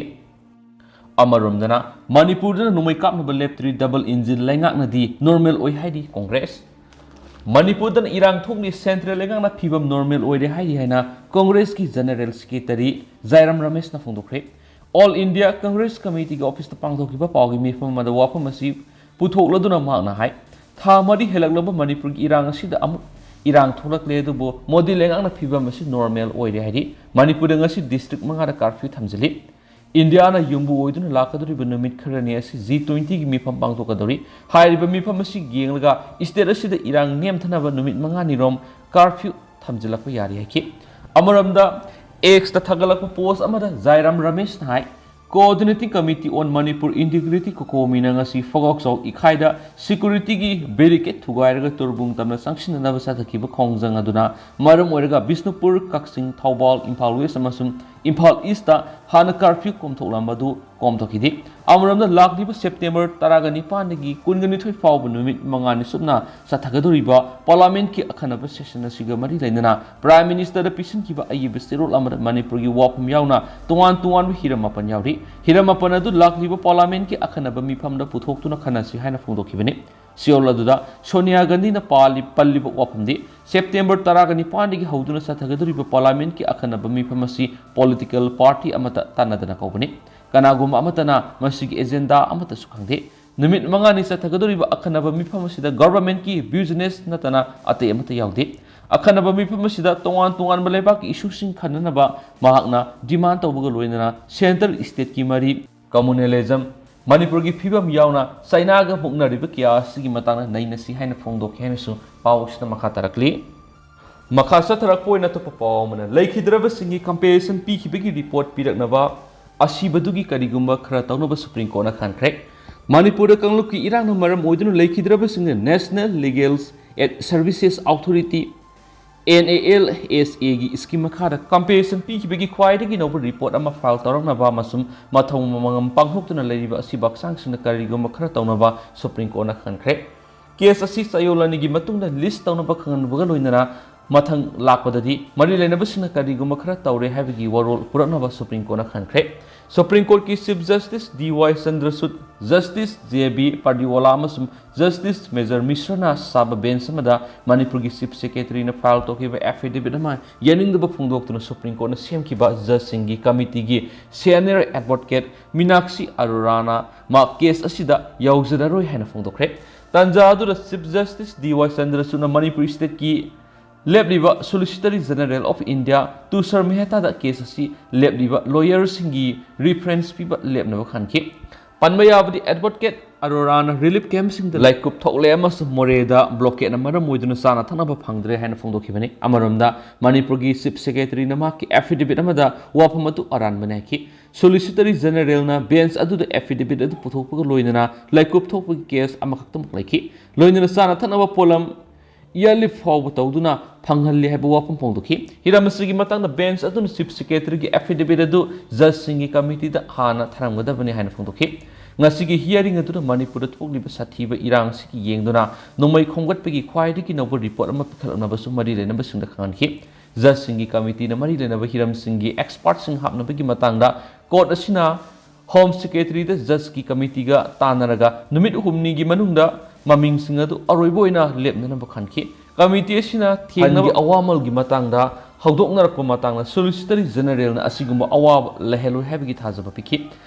ꯑꯃꯔꯣꯝꯗꯅ ꯃꯅꯤꯄꯨꯔꯗꯅ ꯅꯣꯡꯃꯩ ꯀꯥꯞꯅꯕ ꯂꯦꯞꯇ꯭ꯔꯤ, double engine ꯂꯩꯉꯥꯛꯅꯗꯤ normal ꯑꯣꯏ ꯍꯥꯏꯔꯤ ꯀꯣꯡꯒ꯭ꯔꯦꯁ꯫ ꯃꯅꯤꯄꯨꯔꯗꯅ ꯏꯔꯥꯡ ꯊꯣꯛꯂꯤ, ꯁꯦꯟꯇ꯭ꯔꯦꯜ ꯂꯩꯉꯥꯛꯅ ꯐꯤꯕꯝ normal ꯑꯣꯏꯔꯦ ꯍꯥꯏꯔꯤ ꯍꯥꯏꯅ ꯀꯣꯡꯒ꯭ꯔꯦꯁꯀꯤ ꯖꯦꯅꯔꯦꯜ ꯁꯦꯀ꯭ꯔꯦꯇꯔꯤ ꯖꯥꯏꯔꯥꯝ ꯔꯃꯦꯁꯅ ꯐꯣꯡꯗꯣꯛꯈ꯭ꯔꯦ꯫ ꯑꯣꯜ ꯏꯟꯗꯤꯌꯥ ꯀꯪꯒ꯭ꯔꯦꯁ ꯀꯃꯤꯇꯤꯒꯤ ꯑꯣꯐꯤꯁꯇ ꯄꯥꯡꯊꯣꯛꯈꯤꯕ ꯄꯥꯎꯒꯤ ꯃꯤꯐꯝ ꯑꯃꯗ ꯋꯥꯐꯝ ꯑꯁꯤ ꯄꯨꯊꯣꯛꯂꯗꯨꯅ ꯃꯍꯥꯛꯅ ꯍꯥꯏ, ꯊꯥ ꯃꯔꯤ ꯍꯦꯜꯂꯛꯂꯕ ꯃꯅꯤꯄꯨꯔꯒꯤ ꯏꯔꯥꯡ ꯑꯁꯤꯗ ꯑꯃꯨꯛ ꯏꯔꯥꯡ ꯊꯣꯛꯂꯛꯂꯦ, ꯑꯗꯨꯕꯨ ꯃꯣꯗꯤ ꯂꯩꯉꯥꯛꯅ ꯐꯤꯕꯝ ꯑꯁꯤ ꯅꯣꯔꯃꯦꯜ ꯑꯣꯏꯔꯦ ꯍꯥꯏꯔꯤ꯫ ꯃꯅꯤꯄꯨꯔꯗ ꯉꯁꯤ ꯗꯤꯁꯇ꯭ꯔꯤꯛ ꯃꯉꯥꯗ ꯀꯥꯔꯐ꯭ꯌꯨ ꯊꯝꯖꯤꯜꯂꯤ꯫ ꯏꯟꯗꯤꯌꯥꯅ ꯌꯨꯝꯕꯨ ꯑꯣꯏꯗꯨꯅ ꯂꯥꯛꯀꯗꯧꯔꯤꯕ ꯅꯨꯃꯤꯠ ꯈꯔꯅꯤ ꯑꯁꯤ ꯖꯤ ꯇ꯭ꯋꯦꯟꯇꯤꯒꯤ ꯃꯤꯐꯝ ꯄꯥꯡꯊꯣꯛꯀꯗꯧꯔꯤ꯫ ꯍꯥꯏꯔꯤꯕ ꯃꯤꯐꯝ ꯑꯁꯤ ꯌꯦꯡꯂꯒ ꯁ꯭ꯇꯦꯠ ꯑꯁꯤꯗ ꯏꯔꯥꯡ ꯅꯦꯝꯊꯅꯕ ꯅꯨꯃꯤꯠ ꯃꯉꯥꯅꯤꯔꯣꯝ ꯀꯥꯔꯐ꯭ꯌꯨ ꯊꯝꯖꯤꯜꯂꯛꯄ ꯌꯥꯔꯤ ꯍꯥꯏꯈꯤ꯫ ꯑꯃꯔꯣꯝꯗ X ꯇ ꯊꯥꯒꯠꯂꯛꯄ ꯄꯣꯁ ꯑꯃꯗ ꯖꯥꯏꯔꯥꯝ ꯔꯃꯦꯁꯅ ꯍꯥꯏ, Coordinating Committee on Manipur Integrity, ꯀꯣꯀꯣꯃꯤꯅ ꯉꯁꯤ ꯐꯒꯣꯛꯆꯥꯎ ꯏꯈꯥꯏꯗ ꯁꯦꯀ꯭ꯌꯨꯔꯤꯇꯤꯒꯤ ꯕꯦꯔꯤꯀꯦꯗ ꯊꯨꯒꯥꯏꯔꯒ ꯇꯨꯔꯕꯨꯡ ꯇꯝꯅ ꯆꯪꯁꯤꯟꯅꯅꯕ ꯆꯠꯊꯈꯤꯕ ꯈꯣꯡꯖꯪ ꯑꯗꯨꯅ ꯃꯔꯝ ꯑꯣꯏꯔꯒ ꯕꯤꯁꯅꯨꯄꯨꯔ, ꯀꯛꯆꯤꯡ, ꯊꯧꯕꯥꯜ, ꯏꯝꯐꯥꯜ ꯋꯦꯁ ꯑꯃꯁꯨꯡ ꯏꯝꯐꯥꯜ ꯏꯁꯇ ꯍꯥꯟꯅ ꯀꯥꯔꯐ꯭ꯌꯨ ꯀꯣꯝꯊꯣꯛꯂꯝꯕ ꯑꯗꯨ ꯀꯣꯝꯊꯣꯛꯈꯤꯗꯦ꯫ ꯑꯃꯔꯣꯝꯗ ꯂꯥꯛꯂꯤꯕ ꯁꯦꯞꯇꯦꯝꯕꯔ ꯇꯔꯥꯒ ꯅꯤꯄꯥꯟꯗꯒꯤ ꯀꯨꯟꯒ ꯅꯤꯊꯣꯏ ꯐꯥꯎꯕ ꯅꯨꯃꯤꯠ ꯃꯉꯥꯅꯤ ꯆꯨꯞꯅ ꯆꯠꯊꯒꯗꯧꯔꯤꯕ ꯄꯥꯔꯂꯥꯃꯦꯟꯠꯀꯤ ꯑꯈꯟꯅꯕ ꯁꯦꯁꯟ ꯑꯁꯤꯒ ꯃꯔꯤ ꯂꯩꯅꯅ ꯄ꯭ꯔꯥꯏꯝ ꯃꯤꯅꯤꯁꯇꯔꯗ ꯄꯤꯁꯤꯟꯈꯤꯕ ꯑꯏꯕ ꯆꯦꯔꯣꯜ ꯑꯃꯗ ꯃꯅꯤꯄꯨꯔꯒꯤ ꯋꯥꯐꯝ ꯌꯥꯎꯅ ꯇꯣꯉꯥꯟ ꯇꯣꯉꯥꯟꯕ ꯍꯤꯔꯝ ꯃꯥꯄꯟ ꯌꯥꯎꯔꯤ꯫ ꯍꯤꯔꯝ ꯃꯥꯄꯟ ꯑꯗꯨ ꯂꯥꯛꯂꯤꯕ ꯄꯥꯔꯂꯥꯃꯦꯟꯠꯀꯤ ꯑꯈꯟꯅꯕ ꯃꯤꯐꯝꯗ ꯄꯨꯊꯣꯛꯇꯨꯅ ꯈꯟꯅꯁꯤ ꯍꯥꯏꯅ ꯐꯣꯡꯗꯣꯛꯈꯤꯕꯅꯤ꯫ ꯆꯦꯔꯣꯜ ꯑꯗꯨꯗ ꯁꯣꯅꯤꯌꯥ ꯒꯥꯟꯙꯤꯅ ꯄꯥꯜꯂꯤ-, ꯄꯜꯂꯤꯕ ꯋꯥꯐꯝꯗꯤ ꯁꯦꯞꯇꯦꯝꯕꯔ ꯇꯔꯥꯒ ꯅꯤꯄꯥꯟꯗꯒꯤ ꯍꯧꯗꯨꯅ ꯆꯠꯊꯒꯗꯧꯔꯤꯕ ꯄꯥꯔꯂꯥꯃꯦꯟꯠꯀꯤ ꯑꯈꯟꯅꯕ ꯃꯤꯐꯝ ꯑꯁꯤ ꯄꯣꯂꯤꯇꯤꯀꯦꯜ ꯄꯥꯔꯇꯤ ꯑꯃꯠꯇ ꯇꯥꯟꯅꯗꯅ ꯀꯧꯕꯅꯤ꯫ ꯀꯅꯥꯒꯨꯝꯕ ꯑꯃꯠꯇꯅ ꯃꯁꯤꯒꯤ ꯑꯦꯖꯦꯟꯗꯥ ꯑꯃꯠꯇꯁꯨ ꯈꯪꯗꯦ꯫ ꯅꯨꯃꯤꯠ ꯃꯉꯥꯅꯤ ꯆꯠꯊꯒꯗꯧꯔꯤꯕ ꯑꯈꯟꯅꯕ ꯃꯤꯐꯝ ꯑꯁꯤꯗ ꯒꯚꯔꯟꯃꯦꯟꯠꯀꯤ ꯕꯤꯖꯤꯅꯦꯁ ꯅꯠꯇꯅ ꯑꯇꯩ ꯑꯃꯠꯇ ꯌꯥꯎꯗꯦ꯫ ꯑꯈꯟꯅꯕ ꯃꯤꯐꯝ ꯑꯁꯤꯗ ꯇꯣꯉꯥꯟ ꯇꯣꯉꯥꯟꯕ ꯂꯩꯕꯥꯛꯀꯤ ꯏꯁꯨꯁꯤꯡ ꯈꯟꯅꯅꯕ ꯃꯍꯥꯛꯅ ꯗꯤꯃꯥꯟ ꯇꯧꯕꯒ ꯂꯣꯏꯅꯅ ꯁꯦꯟꯇ꯭ꯔꯦꯜ ꯁ꯭ꯇꯦꯠꯀꯤ ꯃꯔꯤ, ꯀꯝꯃꯨꯅꯦꯂꯤꯖꯝ, ꯃꯅꯤꯄꯨꯔꯒꯤ ꯐꯤꯕꯝ ꯌꯥꯎꯅ ꯆꯥꯏꯅꯥꯒ ꯃꯨꯛꯅꯔꯤꯕ ꯀꯌꯥ ꯑꯁꯤꯒꯤ ꯃꯇꯥꯡꯗ ꯅꯩꯅꯁꯤ ꯍꯥꯏꯅ ꯐꯣꯡꯗꯣꯛꯈꯤ ꯍꯥꯏꯅꯁꯨ ꯄꯥꯎ ꯑꯁꯤꯗ ꯃꯈꯥ ꯇꯥꯔꯛꯂꯤ꯫ ꯃꯈꯥ ꯆꯠꯊꯔꯛꯄ ꯑꯣꯏꯅ ꯑꯇꯣꯞꯄ ꯄꯥꯎ ꯑꯃꯅ, ꯂꯩꯈꯤꯗ꯭ꯔꯕꯁꯤꯡꯒꯤ ꯀꯝꯄꯦꯟꯁꯦꯁꯟ ꯄꯤꯈꯤꯕꯒꯤ ꯔꯤꯄꯣꯔꯠ ꯄꯤꯔꯛꯅꯕ ꯑꯁꯤꯕꯗꯨꯒꯤ ꯀꯔꯤꯒꯨꯝꯕ ꯈꯔ ꯇꯧꯅꯕ ꯁꯨꯄ꯭ꯔꯤꯝ ꯀꯣꯔꯠꯅ ꯈꯟꯈ꯭ꯔꯦ꯫ ꯃꯅꯤꯄꯨꯔꯗ ꯀꯥꯡꯂꯨꯞꯀꯤ ꯏꯔꯥꯡꯅ ꯃꯔꯝ ꯑꯣꯏꯗꯨꯅ ꯂꯩꯈꯤꯗ꯭ꯔꯕꯁꯤꯡꯅ national legal aid services authority, N A L S ꯑꯦꯒꯤ ꯁ꯭ꯀꯤꯝ ꯃꯈꯥꯗ ꯀꯝꯄꯦꯟꯁꯦꯁꯟ ꯄꯤꯈꯤꯕꯒꯤ ꯈ꯭ꯋꯥꯏꯗꯒꯤ ꯅꯧꯕ ꯔꯤꯄꯣꯔꯠ ꯑꯃ ꯐꯥꯏꯜ ꯇꯧꯔꯛꯅꯕ ꯑꯃꯁꯨꯡ ꯃꯊꯧ ꯃꯉꯝ ꯄꯥꯡꯊꯣꯛꯇꯨꯅ ꯂꯩꯔꯤꯕ ꯑꯁꯤꯕ ꯍꯛꯆꯥꯡꯁꯤꯡꯅ ꯀꯔꯤꯒꯨꯝꯕ ꯈꯔ ꯇꯧꯅꯕ ꯁꯨꯄ꯭ꯔꯤꯝ ꯀꯣꯔꯠꯅ ꯈꯟꯈ꯭ꯔꯦ꯫ ꯀꯦꯁ ꯑꯁꯤ ꯆꯌꯣꯜ ꯑꯅꯤꯒꯤ ꯃꯇꯨꯡꯗ ꯂꯤꯁ ꯇꯧꯅꯕ ꯈꯪꯍꯟꯕꯒ ꯂꯣꯏꯅꯅ ꯃꯊꯪ ꯂꯥꯛꯄꯗꯗꯤ ꯃꯔꯤ ꯂꯩꯅꯕꯁꯤꯡꯅ ꯀꯔꯤꯒꯨꯝꯕ ꯈꯔ ꯇꯧꯔꯦ ꯍꯥꯏꯕꯒꯤ ꯋꯥꯔꯣꯜ ꯄꯨꯔꯛꯅꯕ ꯁꯨꯄ꯭ꯔꯤꯝ ꯀꯣꯔꯠꯅ ꯈꯟꯈ꯭ꯔꯦ꯫ ꯁꯨꯄ꯭ꯔꯤꯝ ꯀꯣꯔꯠꯀꯤ ꯆꯤꯐ ꯖꯁꯇꯤꯁ ꯗꯤ ꯋꯥꯏ ꯆꯟꯗ꯭ꯔꯆꯨꯗ, ꯖꯁꯇꯤꯁ ꯖꯦ ꯕꯤ ꯄꯥꯔꯗꯤꯋꯥꯂꯥ ꯑꯃꯁꯨꯡ ꯖꯁꯇꯤꯁ ꯃꯦꯖꯔ ꯃꯤꯁ꯭ꯔꯅ ꯁꯥꯕ ꯕꯦꯟꯆ ꯑꯃꯗ ꯃꯅꯤꯄꯨꯔꯒꯤ ꯆꯤꯐ ꯁꯦꯀ꯭ꯔꯦꯇꯔꯤꯅ ꯐꯥꯏꯜ ꯇꯧꯈꯤꯕ ꯑꯦꯐꯤꯗꯦꯕꯤꯠ ꯑꯃ ꯌꯥꯅꯤꯡꯗꯕ ꯐꯣꯡꯗꯣꯛꯇꯨꯅ ꯁꯨꯄ꯭ꯔꯤꯝ ꯀꯣꯔꯠꯅ ꯁꯦꯝꯈꯤꯕ ꯖꯖꯁꯤꯡꯒꯤ ꯀꯃꯤꯇꯤꯒꯤ ꯁꯦꯅꯤꯌꯔ ꯑꯦꯗꯚꯣꯀꯦꯠ ꯃꯤꯅꯥꯛꯁꯤ ꯑꯔꯣꯔꯥꯅ ꯃꯍꯥꯛ ꯀꯦꯁ ꯑꯁꯤꯗ ꯌꯥꯎꯖꯔꯔꯣꯏ ꯍꯥꯏꯅ ꯐꯣꯡꯗꯣꯛꯈ꯭ꯔꯦ꯫ ꯇꯥꯟꯖꯥ ꯑꯗꯨꯗ Chief Justice D Y ꯆꯟꯗ꯭ꯔꯆꯨꯗꯅ Manipur stateꯀꯤ ꯂꯦꯞꯂꯤꯕ Solicitor General of India ꯇꯨꯁꯥꯔ ꯃꯦꯍꯇꯥꯗ case ꯑꯁꯤ ꯂꯦꯞꯂꯤꯕ lawyerꯁꯤꯡꯒꯤ reference ꯄꯤꯕ ꯂꯦꯞꯅꯕ ꯈꯟꯈꯤ꯫ ꯄꯟꯕ ꯌꯥꯕꯗꯤ advocate ꯑꯔꯣꯔꯥꯅ relief campꯁꯤꯡꯗ ꯂꯥꯏꯀꯨꯞ ꯊꯣꯛꯂꯦ ꯑꯃꯁꯨꯡ ꯃꯣꯔꯦꯗ blockadeꯅ ꯃꯔꯝ ꯑꯣꯏꯗꯨꯅ ꯆꯥꯅ ꯊꯛꯅꯕ ꯐꯪꯗ꯭ꯔꯦ ꯍꯥꯏꯅ ꯐꯣꯡꯗꯣꯛꯈꯤꯕꯅꯤ꯫ ꯑꯃꯔꯣꯝꯗ ꯃꯅꯤꯄꯨꯔꯒꯤ Chief Secretaryꯅ ꯃꯍꯥꯛꯀꯤ affidavit ꯑꯃꯗ ꯋꯥꯐꯝ ꯑꯗꯨ ꯑꯔꯥꯟꯕꯅꯤ ꯍꯥꯏꯈꯤ꯫ Solicitor Generalꯅ bench ꯑꯗꯨꯗ affidavit ꯑꯗꯨ ꯄꯨꯊꯣꯛꯄꯒ ꯂꯣꯏꯅꯅ ꯂꯥꯏꯀꯨꯞ ꯊꯣꯛꯄꯒꯤ case ꯑꯃꯈꯛꯇꯃꯛ ꯂꯩꯈꯤ꯫ ꯂꯣꯏꯅꯅ ꯆꯥꯅ ꯊꯛꯅꯕ ꯄꯣꯠꯂꯝ ꯏꯌꯥꯔꯂꯤ ꯐꯥꯎꯕ ꯇꯧꯗꯨꯅ ꯐꯪꯍꯜꯂꯤ ꯍꯥꯏꯕ ꯋꯥꯐꯝ ꯐꯣꯡꯗꯣꯛꯈꯤ꯫ ꯍꯤꯔꯝ ꯑꯁꯤꯒꯤ ꯃꯇꯥꯡꯗ bench ꯑꯗꯨꯅ Chief Secretaryꯒꯤ affidavit ꯑꯗꯨ judgeꯁꯤꯡꯒꯤ committeeꯗ ꯍꯥꯟꯅ ꯊꯥꯔꯝꯒꯗꯕꯅꯤ ꯍꯥꯏꯅ ꯐꯣꯡꯗꯣꯛꯈꯤ꯫ ꯉꯁꯤꯒꯤ hearing ꯑꯗꯨꯗ ꯃꯅꯤꯄꯨꯔꯗ ꯊꯣꯛꯂꯤꯕ ꯁꯥꯊꯤꯕ ꯏꯔꯥꯡꯁꯤꯒꯤ ꯌꯦꯡꯗꯨꯅ ꯅꯣꯡꯃꯩ ꯈꯣꯝꯒꯠꯄꯒꯤ ꯈ꯭ꯋꯥꯏꯗꯒꯤ ꯅꯧꯕ report ꯑꯃ ꯄꯤꯈꯠꯂꯛꯅꯕꯁꯨ ꯃꯔꯤ ꯂꯩꯅꯕꯁꯤꯡꯗ ꯈꯪꯍꯟꯈꯤ꯫ Judgeꯁꯤꯡꯒꯤ committeeꯅ ꯃꯔꯤ ꯂꯩꯅꯕ ꯍꯤꯔꯝꯁꯤꯡꯒꯤ expertꯁꯤꯡ ꯍꯥꯞꯅꯕꯒꯤ ꯃꯇꯥꯡꯗ court ꯑꯁꯤꯅ Home Secretaryꯗ judgeꯀꯤ committeeꯒ ꯇꯥꯟꯅꯔꯒ ꯅꯨꯃꯤꯠ ꯍꯨꯝꯅꯤꯒꯤ ꯃꯅꯨꯡꯗ ꯃꯃꯤꯡꯁꯤꯡ ꯑꯗꯨ ꯑꯔꯣꯏꯕ ꯑꯣꯏꯅ ꯂꯦꯞꯅꯅꯕ ꯈꯟꯈꯤ꯫ Committee ꯑꯁꯤꯅ ꯊꯦꯡꯅꯕ ꯑꯋꯥꯃꯜꯒꯤ ꯃꯇꯥꯡꯗ ꯍꯧꯗꯣꯛꯅꯔꯛꯄ ꯃꯇꯥꯡꯗ Solicitor Generalꯅ ꯑꯁꯤꯒꯨꯝꯕ ꯑꯋꯥꯕ ꯂꯩꯍꯜꯂꯣꯏ ꯍꯥꯏꯕꯒꯤ ꯊꯥꯖꯕ ꯄꯤꯈꯤ꯫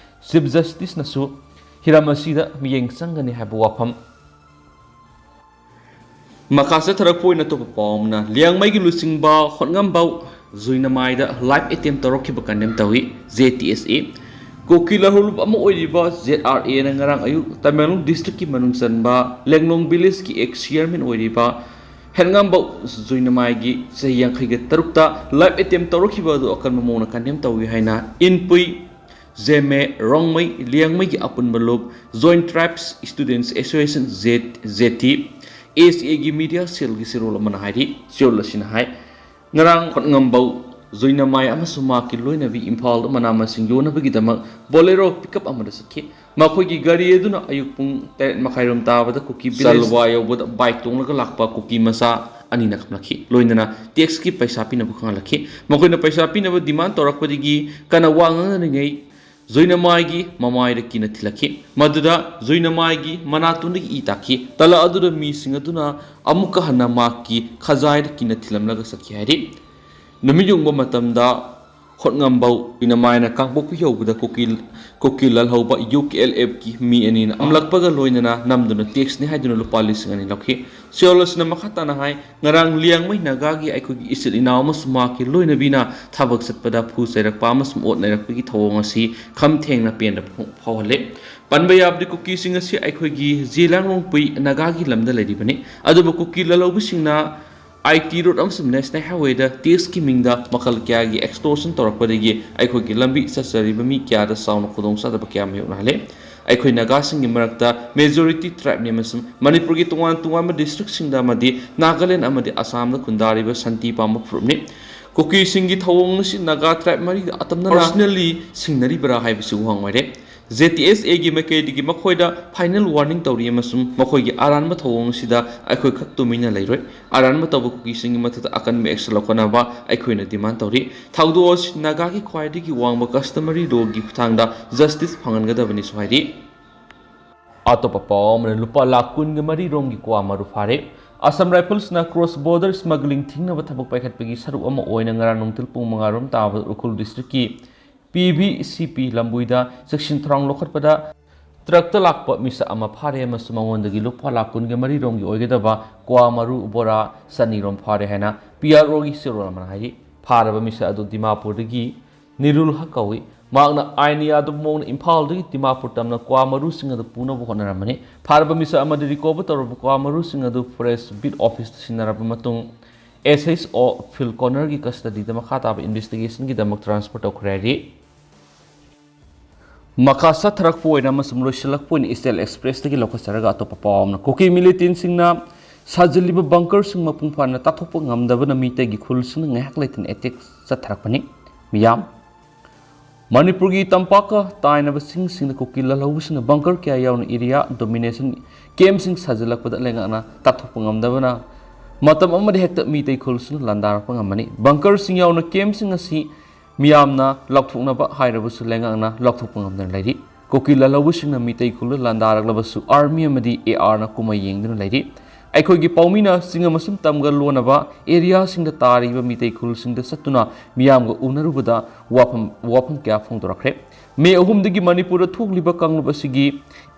Chief Justiceꯅꯁꯨ ꯍꯤꯔꯝ ꯑꯁꯤꯗ ꯃꯤꯠꯌꯦꯡ ꯆꯪꯒꯅꯤ ꯍꯥꯏꯕ ꯋꯥꯐꯝ꯫ ꯃꯈꯥ ꯆꯠꯊꯔꯛꯄ ꯑꯣꯏꯅ ꯑꯇꯣꯞꯄ ꯄꯥꯎ ꯑꯃꯅ, ꯂꯤꯌꯥꯡꯃꯩꯒꯤ ꯂꯨꯆꯤꯡꯕ ꯍꯣꯠꯉꯝꯕ ꯖꯨꯏꯅꯃꯥꯏꯗ live attempt ꯇꯧꯔꯛꯈꯤꯕ condemn ꯇꯧꯏ, J T S A꯫ ꯀꯨꯀꯤ ꯂꯥꯂꯣꯡꯂꯨꯞ ꯑꯃ ꯑꯣꯏꯔꯤꯕ Z R Aꯅ ꯉꯔꯥꯡ ꯑꯌꯨꯛ ꯇꯃꯦꯡꯂꯣꯡ districtꯀꯤ ꯃꯅꯨꯡ ꯆꯟꯕ ꯂꯦꯡꯂꯣꯡ villageꯀꯤ ex chairman ꯑꯣꯏꯔꯤꯕ ꯍꯦꯠꯉꯝꯕ ꯖꯨꯏꯅꯃꯥꯏꯒꯤ ꯆꯍꯤ ꯌꯥꯡꯈꯩꯒ ꯇꯔꯨꯛꯇ live attempt ꯇꯧꯔꯛꯈꯤꯕ ꯑꯗꯨ ꯑꯀꯟꯕ ꯃꯑꯣꯡꯗ condemn ꯇꯧꯏ ꯍꯥꯏꯅ ꯏꯟꯄꯨꯏ ꯖꯦꯃꯦ ꯔꯣꯡꯃꯩ ꯂꯤꯌꯥꯡꯃꯩꯒꯤ ꯑꯄꯨꯟꯕ ꯂꯨꯞ Joint Tribes Students Association, J-, J T, A C Aꯒꯤ media cellꯒꯤ ꯆꯦꯔꯣꯜ ꯑꯃꯅ ꯍꯥꯏꯔꯤ꯫ ꯆꯦꯔꯣꯜ ꯑꯁꯤꯅ ꯍꯥꯏ, ꯉꯔꯥꯡ ꯍꯣꯠꯉꯝꯕꯧ ꯖꯨꯏꯅꯃꯥꯏ ꯑꯃꯁꯨꯡ ꯃꯍꯥꯛꯀꯤ ꯂꯣꯏꯅꯕꯤ ꯏꯝꯐꯥꯜꯗ ꯃꯅꯥ ꯃꯁꯤꯡ ꯌꯣꯟꯅꯕꯒꯤꯗꯃꯛ Bolero pickup ꯑꯃꯗ ꯆꯠꯈꯤ꯫ ꯃꯈꯣꯏꯒꯤ ꯒꯥꯔꯤ ꯑꯗꯨꯅ ꯑꯌꯨꯛ ꯄꯨꯡ ꯇꯔꯦꯠ ꯃꯈꯥꯏꯔꯣꯝ ꯇꯥꯕꯗ ꯀꯨꯀꯤ village ꯆꯜꯋꯥ ꯌꯧꯕꯗ bike ꯇꯣꯡꯂꯒ ꯂꯥꯛꯄ ꯀꯨꯀꯤ ꯃꯆꯥ ꯑꯅꯤꯅ ꯈꯪꯂꯛꯈꯤ꯫ ꯂꯣꯏꯅꯅ taxꯀꯤ ꯄꯩꯁꯥ ꯄꯤꯅꯕ ꯈꯪꯍꯜꯂꯛꯈꯤ꯫ ꯃꯈꯣꯏꯅ ꯄꯩꯁꯥ ꯄꯤꯅꯕ demand ꯇꯧꯔꯛꯄꯗꯒꯤ ꯀꯟꯅ ꯋꯥ ꯉꯥꯡꯅꯔꯤꯉꯩ ꯖꯨꯏꯅꯃꯥꯏꯒꯤ ꯃꯃꯥꯏꯗ ꯀꯤꯅ ꯊꯤꯜꯂꯛꯈꯤ꯫ ꯃꯗꯨꯗ ꯖꯨꯏꯅꯃꯥꯏꯒꯤ ꯃꯅꯥꯇꯣꯟꯗꯒꯤ ꯏ ꯇꯥꯈꯤ꯫ ꯇꯂꯥ ꯑꯗꯨꯗ ꯃꯤꯁꯤꯡ ꯑꯗꯨꯅ ꯑꯃꯨꯛꯀ ꯍꯟꯅ ꯃꯍꯥꯛꯀꯤ ꯈꯖꯥꯏꯗ ꯀꯤꯅ ꯊꯤꯜꯂꯝꯂꯒ ꯆꯠꯈꯤ ꯍꯥꯏꯔꯤ꯫ ꯅꯨꯃꯤꯠ ꯌꯨꯡꯕ ꯃꯇꯝꯗ ꯈꯣꯠꯉꯝꯕꯧ ꯏꯅꯃꯥꯏꯅ ꯀꯥꯡꯄꯣꯛꯄꯤ ꯌꯧꯕꯗ ꯀꯨꯀꯤ ꯀꯨꯀꯤ ꯂꯜꯍꯧꯕ ꯌꯨ ꯀꯦ ꯑꯦꯜ ꯑꯦꯐꯀꯤ ꯃꯤ ꯑꯅꯤꯅ ꯑꯃꯂꯛꯄꯒ ꯂꯣꯏꯅꯅ ꯅꯝꯗꯨꯅ ꯇꯦꯛꯁꯅꯤ ꯍꯥꯏꯗꯨꯅ ꯂꯨꯄꯥ ꯂꯤꯁꯤꯡ ꯑꯅꯤ ꯂꯧꯈꯤ꯫ ꯁꯤꯑꯣꯜ ꯑꯁꯤꯅ ꯃꯈꯥ ꯇꯥꯅ ꯍꯥꯏ, ꯉꯔꯥꯡ ꯂꯤꯌꯥꯡꯃꯩ ꯅꯥꯒꯥꯒꯤ ꯑꯩꯈꯣꯏꯒꯤ ꯏꯆꯤꯜ ꯏꯅꯥꯎ ꯑꯃꯁꯨꯡ ꯃꯍꯥꯛꯀꯤ ꯂꯣꯏꯅꯕꯤꯅ ꯊꯕꯛ ꯆꯠꯄꯗ ꯐꯨ ꯆꯩꯔꯛꯄ ꯑꯃꯁꯨꯡ ꯑꯣꯠ ꯅꯩꯔꯛꯄꯒꯤ ꯊꯧꯑꯣꯡ ꯑꯁꯤ ꯈꯝ ꯊꯦꯡꯅ ꯄꯦꯟꯗꯕ ꯐꯣꯡ-, ꯐꯥꯎꯍꯜꯂꯦ꯫ ꯄꯟꯕ ꯌꯥꯕꯗꯤ ꯀꯨꯀꯤꯁꯤꯡ ꯑꯁꯤ ꯑꯩꯈꯣꯏꯒꯤ ꯖꯦꯂꯤꯌꯥꯡꯔꯣꯡꯄꯨꯏ ꯅꯥꯒꯥꯒꯤ ꯂꯝꯗ ꯂꯩꯔꯤꯕꯅꯤ꯫ ꯑꯗꯨꯕꯨ ꯀꯨꯀꯤ ꯂꯜꯍꯧꯕꯁꯤꯡꯅ ꯑꯥꯏ ꯇꯤ ꯔꯣꯗ ꯑꯃꯁꯨꯡ ꯅꯦꯁꯅꯦꯜ ꯍꯥꯏꯋꯦꯗ ꯇꯦꯛꯁꯀꯤ ꯃꯤꯡꯗ ꯃꯈꯜ ꯀꯌꯥꯒꯤ ꯑꯦꯛꯁꯇꯣꯔꯁꯟ ꯇꯧꯔꯛꯄꯗꯒꯤ ꯑꯩꯈꯣꯏꯒꯤ ꯂꯝꯕꯤ ꯆꯠꯆꯔꯤꯕ ꯃꯤ ꯀꯌꯥꯗ ꯆꯥꯎꯅ ꯈꯨꯗꯣꯡꯆꯥꯗꯕ ꯀꯌꯥ ꯃꯥꯌꯣꯛꯅꯍꯜꯂꯦ꯫ ꯑꯩꯈꯣꯏ ꯅꯥꯒꯥꯁꯤꯡꯒꯤ ꯃꯔꯛꯇ ꯃꯦꯖꯣꯔꯤꯇꯤ ꯇ꯭ꯔꯥꯏꯕꯅꯤ ꯑꯃꯁꯨꯡ ꯃꯅꯤꯄꯨꯔꯒꯤ ꯇꯣꯉꯥꯟ ꯇꯣꯉꯥꯟꯕ ꯗꯤꯁꯇ꯭ꯔꯤꯛꯁꯤꯡꯗ ꯑꯃꯗꯤ ꯅꯥꯒꯥꯂꯦꯟ ꯑꯃꯗꯤ ꯑꯁꯥꯝꯗ ꯈꯨꯟꯗꯥꯔꯤꯕ ꯁꯥꯟꯇꯤ ꯄꯥꯝꯕ ꯐꯨꯔꯨꯞꯅꯤ꯫ ꯀꯨꯀꯤꯁꯤꯡꯒꯤ ꯊꯧꯑꯣꯡ ꯑꯁꯤ ꯅꯥꯒꯥ ꯇ꯭ꯔꯥꯏꯕ ꯃꯔꯤꯗ ꯑꯇꯝꯅꯅ ꯄꯔꯁꯅꯦꯜꯂꯤ ꯁꯤꯡꯅꯔꯤꯕ꯭ꯔꯥ ꯍꯥꯏꯕꯁꯤ ꯋꯥꯍꯪ ꯑꯣꯏꯔꯦ꯫ ꯖꯦ ꯇꯤ ꯑꯦꯁ ꯑꯦꯒꯤ ꯃꯥꯏꯀꯩꯗꯒꯤ ꯃꯈꯣꯏꯗ ꯐꯥꯏꯅꯦꯜ ꯋꯥꯔꯅꯤꯡ ꯇꯧꯔꯤ ꯑꯃꯁꯨꯡ ꯃꯈꯣꯏꯒꯤ ꯑꯔꯥꯟꯕ ꯊꯧꯑꯣꯡ ꯑꯁꯤꯗ ꯑꯩꯈꯣꯏ ꯈꯛ ꯇꯨꯃꯤꯟꯅ ꯂꯩꯔꯣꯏ꯫ ꯑꯔꯥꯟꯕ ꯇꯧꯕ ꯀꯨꯀꯤꯁꯤꯡꯒꯤ ꯃꯊꯛꯇ ꯑꯀꯟꯕ ꯑꯦꯛꯁꯟ ꯂꯧꯈꯠꯅꯕ ꯑꯩꯈꯣꯏꯅ ꯗꯤꯃꯥꯟ ꯇꯧꯔꯤ꯫ ꯊꯧꯗꯣꯛ ꯑꯁꯤ ꯅꯥꯒꯥꯒꯤ ꯈ꯭ꯋꯥꯏꯗꯒꯤ ꯋꯥꯡꯕ ꯀꯁꯇꯃꯔꯤ ꯂꯣꯒꯤ ꯈꯨꯠꯊꯥꯡꯗ ꯖꯁꯇꯤꯁ ꯐꯪꯍꯟꯒꯗꯕꯅꯤꯁꯨ ꯍꯥꯏꯔꯤ꯫ ꯑꯇꯣꯞꯄ ꯄꯥꯎ ꯑꯃꯅ, ꯂꯨꯄꯥ ꯂꯥꯈ ꯀꯨꯟꯒ ꯃꯔꯤ ꯔꯣꯝꯒꯤ ꯀ꯭ꯋꯥ ꯃꯔꯨ ꯐꯥꯔꯦ꯫ ꯑꯁꯥꯝ ꯔꯥꯏꯐꯜꯁꯅ ꯀ꯭ꯔꯣꯁ ꯕꯣꯔꯗꯔ ꯁ꯭ꯃꯒ꯭ꯂꯤꯡ ꯊꯤꯡꯅꯕ ꯊꯕꯛ ꯄꯥꯏꯈꯠꯄꯒꯤ ꯁꯔꯨꯛ ꯑꯃ ꯑꯣꯏꯅ ꯉꯔꯥꯡ ꯅꯨꯡꯊꯤꯜ ꯄꯨꯡ ꯃꯉꯥ ꯔꯣꯝ ꯇꯥꯕꯗ ꯎꯈ꯭ꯔꯨꯜ ꯗꯤꯁꯇ꯭ꯔꯤꯛꯀꯤ ꯄꯤ ꯚꯤ ꯁꯤ ꯄꯤ ꯂꯝꯕꯣꯏꯗ ꯆꯦꯛꯁꯤꯟ ꯊꯧꯔꯥꯡ ꯂꯧꯈꯠꯄꯗ ꯇ꯭ꯔꯛꯇ ꯂꯥꯛꯄ ꯃꯤꯁꯛ ꯑꯃ ꯐꯥꯔꯦ ꯑꯃꯁꯨꯡ ꯃꯉꯣꯟꯗꯒꯤ ꯂꯨꯄꯥ ꯂꯥꯈ ꯀꯨꯟꯒ ꯃꯔꯤ ꯔꯣꯝꯒꯤ ꯑꯣꯏꯒꯗꯕ ꯀ꯭ꯋꯥ ꯃꯔꯨ ꯕꯣꯔꯥ ꯆꯅꯤ ꯔꯣꯝ ꯐꯥꯔꯦ ꯍꯥꯏꯅ ꯄꯤ ꯑꯥꯔ ꯑꯣꯒꯤ ꯆꯦꯔꯣꯜ ꯑꯃꯅ ꯍꯥꯏꯔꯤ꯫ ꯐꯥꯔꯕ ꯃꯤꯁꯛ ꯑꯗꯨ ꯗꯤꯃꯥꯄꯨꯔꯗꯒꯤ ꯅꯤꯔꯨꯜ ꯍꯛ ꯀꯧꯏ꯫ ꯃꯍꯥꯛꯅ ꯑꯥꯏꯟ ꯌꯥꯗꯕ ꯃꯑꯣꯡꯗ ꯏꯝꯐꯥꯜꯗꯒꯤ ꯗꯤꯃꯥꯄꯨꯔ ꯇꯝꯅ ꯀ꯭ꯋꯥ ꯃꯔꯨꯁꯤꯡ ꯑꯗꯨ ꯄꯨꯅꯕ ꯍꯣꯠꯅꯔꯝꯕꯅꯤ꯫ ꯐꯥꯔꯕ ꯃꯤꯁꯛ ꯑꯃꯗꯤ ꯔꯤꯀꯣꯚꯔ ꯇꯧꯔꯕ ꯀ꯭ꯋꯥ ꯃꯔꯨꯁꯤꯡ ꯑꯗꯨ ꯐꯣꯔꯦꯁ ꯕꯤꯠ ꯑꯣꯐꯤꯁꯇ ꯁꯤꯟꯅꯔꯕ ꯃꯇꯨꯡ, ꯑꯦꯁ ꯑꯩꯆ ꯑꯣ ꯐꯤꯜ ꯀꯣꯅꯔꯒꯤ ꯀꯁꯇꯗꯤꯗ ꯃꯈꯥ ꯇꯥꯕ ꯏꯟꯚꯦꯁꯇꯤꯒꯦꯁꯟꯒꯤꯗꯃꯛ ꯇ꯭ꯔꯥꯟꯁꯐꯔ ꯇꯧꯈ꯭ꯔꯦ ꯍꯥꯏꯔꯤ꯫ ꯃꯈꯥ ꯆꯠꯊꯔꯛꯄ ꯑꯣꯏꯅ ꯑꯃꯁꯨꯡ ꯂꯣꯏꯁꯤꯜꯂꯛꯄ ꯑꯣꯏꯅ ꯏꯁꯇꯦꯜ ꯑꯦꯛꯁꯄ꯭ꯔꯦꯁꯇꯒꯤ ꯂꯧꯈꯠꯆꯔꯒ ꯑꯇꯣꯞꯄ ꯄꯥꯎ ꯑꯃꯅ, ꯀꯨꯀꯤ ꯃꯤꯂꯤꯇꯦꯟꯁꯤꯡꯅ ꯁꯥꯖꯤꯜꯂꯤꯕ ꯕꯪꯀꯔꯁꯤꯡ ꯃꯄꯨꯡ ꯐꯥꯅ ꯇꯥꯊꯣꯛꯄ ꯉꯝꯗꯕꯅ ꯃꯤꯇꯩꯒꯤ ꯈꯨꯜꯁꯤꯡꯅ ꯉꯥꯏꯍꯥꯛ ꯂꯩꯇꯅ ꯑꯦꯇꯦꯛ ꯆꯠꯊꯔꯛꯄꯅꯤ꯫ ꯃꯤꯌꯥꯝ ꯃꯅꯤꯄꯨꯔꯒꯤ ꯇꯝꯄꯥꯛꯀ ꯇꯥꯏꯅꯕ ꯆꯤꯡꯁꯤꯡꯗ ꯀꯨꯀꯤ ꯂꯜꯍꯧꯕꯁꯤꯡꯅ ꯕꯪꯀꯔ ꯀꯌꯥ ꯌꯥꯎꯅ ꯑꯦꯔꯤꯌꯥ ꯗꯣꯃꯤꯅꯦꯁꯟ ꯀꯦꯝꯞꯁꯤꯡ ꯁꯥꯖꯤꯜꯂꯛꯄꯗ ꯂꯩꯉꯥꯛꯅ ꯇꯥꯊꯣꯛꯄ ꯉꯝꯗꯕꯅ ꯃꯇꯝ ꯑꯃꯗ ꯍꯦꯛꯇ ꯃꯤꯇꯩ ꯈꯨꯜꯁꯤꯡ ꯂꯥꯟꯗꯥꯔꯛꯄ ꯉꯝꯕꯅꯤ꯫ ꯕꯪꯀꯔꯁꯤꯡ ꯌꯥꯎꯅ ꯀꯦꯝꯞꯁꯤꯡ ꯑꯁꯤ ꯃꯤꯌꯥꯝꯅ ꯂꯥꯎꯊꯣꯛꯅꯕ ꯍꯥꯏꯔꯕꯁꯨ ꯂꯩꯉꯥꯛꯅ ꯂꯥꯎꯊꯣꯛꯄ ꯉꯝꯗꯅ ꯂꯩꯔꯤ꯫ ꯀꯨꯀꯤ ꯂꯜꯍꯧꯕꯁꯤꯡꯅ ꯃꯤꯇꯩ ꯈꯨꯜꯗ ꯂꯥꯟꯗꯥꯔꯛꯂꯕꯁꯨ ꯑꯥꯔꯃꯤ ꯑꯃꯗꯤ ꯑꯦ ꯑꯥꯔꯅ ꯀꯨꯝꯍꯩ ꯌꯦꯡꯗꯨꯅ ꯂꯩꯔꯤ꯫ ꯑꯩꯈꯣꯏꯒꯤ ꯄꯥꯎꯃꯤꯅ ꯆꯤꯡ ꯑꯃꯁꯨꯡ ꯇꯝꯒ ꯂꯣꯟꯅꯕ ꯑꯦꯔꯤꯌꯥꯁꯤꯡꯗ ꯇꯥꯔꯤꯕ ꯃꯤꯇꯩ ꯈꯨꯜꯁꯤꯡꯗ ꯆꯠꯇꯨꯅ ꯃꯤꯌꯥꯝꯒ ꯎꯅꯔꯨꯕꯗ ꯋꯥꯐꯝ, ꯋꯥꯐꯝ ꯀꯌꯥ ꯐꯣꯡꯗꯣꯔꯛꯈ꯭ꯔꯦ꯫ ꯃꯦ ꯑꯍꯨꯝꯗꯒꯤ ꯃꯅꯤꯄꯨꯔꯗ ꯊꯣꯛꯂꯤꯕ ꯀꯥꯡꯂꯨꯞ ꯑꯁꯤꯒꯤ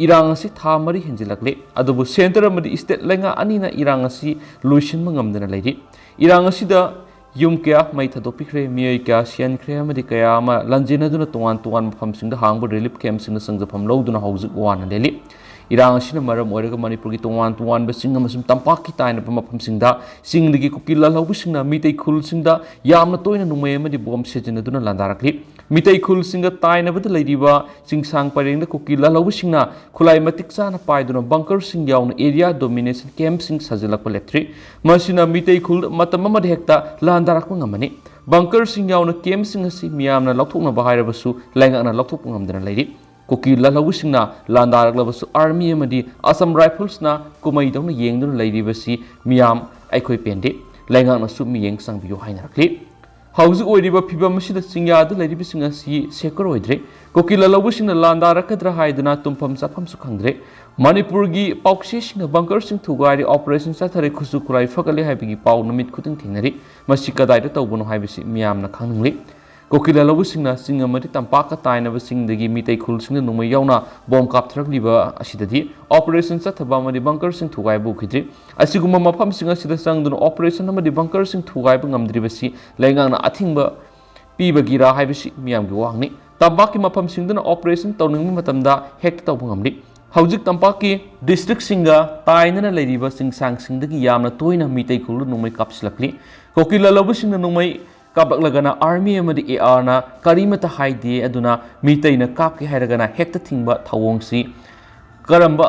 ꯏꯔꯥꯡ ꯑꯁꯤ ꯊꯥ ꯃꯔꯤ ꯍꯦꯟꯖꯤꯜꯂꯛꯂꯦ, ꯑꯗꯨꯕꯨ ꯁꯦꯟꯇꯔ ꯑꯃꯗꯤ ꯁ꯭ꯇꯦꯠ ꯂꯩꯉꯥꯛ ꯑꯅꯤꯅ ꯏꯔꯥꯡ ꯑꯁꯤ ꯂꯣꯏꯁꯤꯟꯕ ꯉꯝꯗꯅ ꯂꯩꯔꯤ꯫ ꯏꯔꯥꯡ ꯑꯁꯤꯗ ꯌꯨꯝ ꯀꯌꯥ ꯃꯩ ꯊꯥꯗꯣꯛꯄꯤꯈ꯭ꯔꯦ, ꯃꯤꯑꯣꯏ ꯀꯌꯥ ꯁꯤꯍꯟꯈ꯭ꯔꯦ ꯑꯃꯗꯤ ꯀꯌꯥ ꯑꯃ ꯂꯥꯟꯖꯦꯟꯅꯗꯨꯅ ꯇꯣꯉꯥꯟ ꯇꯣꯉꯥꯟꯕ ꯃꯐꯝꯁꯤꯡꯗ ꯍꯥꯡꯕ ꯔꯤꯂꯤꯐ ꯀꯦꯝꯞꯁꯤꯡꯗ ꯆꯪꯖꯐꯝ ꯂꯧꯗꯨꯅ ꯍꯧꯖꯤꯛ ꯋꯥꯅ ꯂꯦꯜꯂꯤ꯫ ꯏꯔꯥꯡ ꯑꯁꯤꯅ ꯃꯔꯝ ꯑꯣꯏꯔꯒ ꯃꯅꯤꯄꯨꯔꯒꯤ ꯇꯣꯉꯥꯟ ꯇꯣꯉꯥꯟꯕ ꯆꯤꯡ ꯑꯃꯁꯨꯡ ꯇꯝꯄꯥꯛꯀꯤ ꯇꯥꯏꯅꯕ ꯃꯐꯝꯁꯤꯡꯗ ꯆꯤꯡꯗꯒꯤ ꯀꯨꯀꯤ ꯂꯥꯜꯍꯧꯕꯁꯤꯡꯅ ꯃꯤꯇꯩ ꯈꯨꯜꯁꯤꯡꯗ ꯌꯥꯝꯅ ꯇꯣꯏꯅ ꯅꯣꯡꯃꯩ ꯑꯃꯗꯤ ꯕꯣꯝ ꯁꯤꯖꯤꯟꯅꯗꯨꯅ ꯂꯥꯟꯗꯥꯔꯛꯂꯤ꯫ ꯃꯤꯇꯩ ꯈꯨꯜꯁꯤꯡꯒ ꯇꯥꯏꯅꯕꯗ ꯂꯩꯔꯤꯕ ꯆꯤꯡꯁꯥꯡ ꯄꯔꯦꯡꯗ ꯀꯨꯀꯤ ꯂꯥꯜꯍꯧꯕꯁꯤꯡꯅ ꯈꯨꯠꯂꯥꯏ ꯃꯇꯤꯛ ꯆꯥꯅ ꯄꯥꯏꯗꯨꯅ ꯕꯪꯀꯔꯁꯤꯡ ꯌꯥꯎꯅ ꯑꯦꯔꯤꯌꯥ ꯗꯣꯃꯤꯅꯦꯁꯟ ꯀꯦꯝꯞꯁꯤꯡ ꯁꯥꯖꯤꯜꯂꯛꯄ ꯂꯦꯞꯇ꯭ꯔꯤ꯫ ꯃꯁꯤꯅ ꯃꯤꯇꯩ ꯈꯨꯜ ꯃꯇꯝ ꯑꯃꯗ ꯍꯦꯛꯇ ꯂꯥꯟꯗꯥꯔꯛꯄ ꯉꯝꯃꯅꯤ꯫ ꯕꯪꯀꯔꯁꯤꯡ ꯌꯥꯎꯅ ꯀꯦꯝꯞꯁꯤꯡ ꯑꯁꯤ ꯃꯤꯌꯥꯝꯅ ꯂꯧꯊꯣꯛꯅꯕ ꯍꯥꯏꯔꯕꯁꯨ ꯂꯩꯉꯥꯛꯅ ꯂꯧꯊꯣꯛꯄ ꯉꯝꯗꯅ ꯂꯩꯔꯤ꯫ ꯀꯨꯀꯤ ꯂꯥꯜꯍꯧꯕꯁꯤꯡꯅ ꯂꯥꯟꯗꯥꯔꯛꯂꯕꯁꯨ ꯑꯥꯔꯃꯤ ꯑꯃꯗꯤ ꯑꯁꯥꯝ ꯔꯥꯏꯐꯜꯁꯅ ꯀꯨꯝꯍꯩꯗꯧꯅ ꯌꯦꯡꯗꯨꯅ ꯂꯩꯔꯤꯕꯁꯤ ꯃꯤꯌꯥꯝ ꯑꯩꯈꯣꯏ ꯄꯦꯟꯗꯦ꯫ ꯂꯩꯉꯥꯛꯅꯁꯨ ꯃꯤꯠꯌꯦꯡ ꯆꯪꯕꯤꯌꯨ ꯍꯥꯏꯅꯔꯛꯂꯤ꯫ ꯍꯧꯖꯤꯛ ꯑꯣꯏꯔꯤꯕ ꯐꯤꯕꯝ ꯑꯁꯤꯗ ꯆꯤꯡꯌꯥꯗ ꯂꯩꯔꯤꯕꯁꯤꯡ ꯑꯁꯤ ꯁꯦꯀ꯭ꯌꯣꯔ ꯑꯣꯏꯗ꯭ꯔꯦ꯫ ꯀꯨꯀꯤ ꯂꯥꯜꯍꯧꯕꯁꯤꯡꯅ ꯂꯥꯟꯗꯥꯔꯛꯀꯗ꯭ꯔꯥ ꯍꯥꯏꯗꯨꯅ ꯇꯨꯝꯐꯝ ꯆꯥꯐꯝꯁꯨ ꯈꯪꯗ꯭ꯔꯦ꯫ ꯃꯅꯤꯄꯨꯔꯒꯤ ꯄꯥꯎꯆꯦꯁꯤꯡꯅ ꯕꯪꯀꯔꯁꯤꯡ ꯊꯨꯒꯥꯏꯔꯦ, ꯑꯣꯄꯔꯦꯁꯟ ꯆꯠꯊꯔꯦ, ꯈꯨꯠꯁꯨ ꯈꯨꯠꯂꯥꯏ ꯐꯒꯠꯂꯦ ꯍꯥꯏꯕꯒꯤ ꯄꯥꯎ ꯅꯨꯃꯤꯠ ꯈꯨꯗꯤꯡ ꯊꯦꯡꯅꯔꯤ꯫ ꯃꯁꯤ ꯀꯗꯥꯏꯗ ꯇꯧꯕꯅꯣ ꯍꯥꯏꯕꯁꯤ ꯃꯤꯌꯥꯝꯅ ꯈꯪꯅꯤꯡꯂꯤ꯫ ꯀꯨꯀꯤ ꯂꯥꯜꯍꯧꯕꯁꯤꯡꯅ ꯆꯤꯡ ꯑꯃꯗꯤ ꯇꯝꯄꯥꯛꯀ ꯇꯥꯏꯅꯕꯁꯤꯡꯗꯒꯤ ꯃꯤꯇꯩ ꯈꯨꯜꯁꯤꯡꯗ ꯅꯣꯡꯃꯩ ꯌꯥꯎꯅ ꯕꯣꯝ ꯀꯥꯞꯊꯔꯛꯂꯤꯕ ꯑꯁꯤꯗꯗꯤ ꯑꯣꯄꯔꯦꯁꯟ ꯆꯠꯊꯕ ꯑꯃꯗꯤ ꯕꯪꯀꯔꯁꯤꯡ ꯊꯨꯒꯥꯏꯕ ꯎꯈꯤꯗ꯭ꯔꯤ꯫ ꯑꯁꯤꯒꯨꯝꯕ ꯃꯐꯝꯁꯤꯡ ꯑꯁꯤꯗ ꯆꯪꯗꯨꯅ ꯑꯣꯄꯔꯦꯁꯟ ꯑꯃꯗꯤ ꯕꯪꯀꯔꯁꯤꯡ ꯊꯨꯒꯥꯏꯕ ꯉꯝꯗ꯭ꯔꯤꯕꯁꯤ ꯂꯩꯉꯥꯛꯅ ꯑꯊꯤꯡꯕ ꯄꯤꯕꯒꯤꯔꯥ ꯍꯥꯏꯕꯁꯤ ꯃꯤꯌꯥꯝꯒꯤ ꯋꯥꯍꯪꯅꯤ꯫ ꯇꯝꯄꯥꯛꯀꯤ ꯃꯐꯝꯁꯤꯡꯗꯅ ꯑꯣꯄꯔꯦꯁꯟ ꯇꯧꯅꯤꯡꯕ ꯃꯇꯝꯗ ꯍꯦꯛꯇ ꯇꯧꯕ ꯉꯝꯂꯤ꯫ ꯍꯧꯖꯤꯛ ꯇꯝꯄꯥꯛꯀꯤ ꯗꯤꯁꯇ꯭ꯔꯤꯛꯁꯤꯡꯒ ꯇꯥꯏꯅꯅ ꯂꯩꯔꯤꯕ ꯆꯤꯡꯁꯥꯡꯁꯤꯡꯗꯒꯤ ꯌꯥꯝꯅ ꯇꯣꯏꯅ ꯃꯤꯇꯩ ꯈꯨꯜꯗ ꯅꯣꯡꯃꯩ ꯀꯥꯞꯁꯤꯜꯂꯛꯂꯤ꯫ ꯀꯨꯀꯤ ꯂꯥꯜꯍꯧꯕꯁꯤꯡꯅ ꯅꯣꯡꯃꯩ ꯀꯥꯞꯂꯛꯂꯒꯅ ꯑꯥꯔꯃꯤ ꯑꯃꯗꯤ ꯑꯦ ꯑꯥꯔꯅ ꯀꯔꯤꯃꯠꯇ ꯍꯥꯏꯗꯦ, ꯑꯗꯨꯅ ꯃꯤꯇꯩꯅ ꯀꯥꯞꯀꯦ ꯍꯥꯏꯔꯒꯅ ꯍꯦꯛꯇ ꯊꯤꯡꯕ ꯊꯧꯑꯣꯡꯁꯤ ꯀꯔꯝꯕ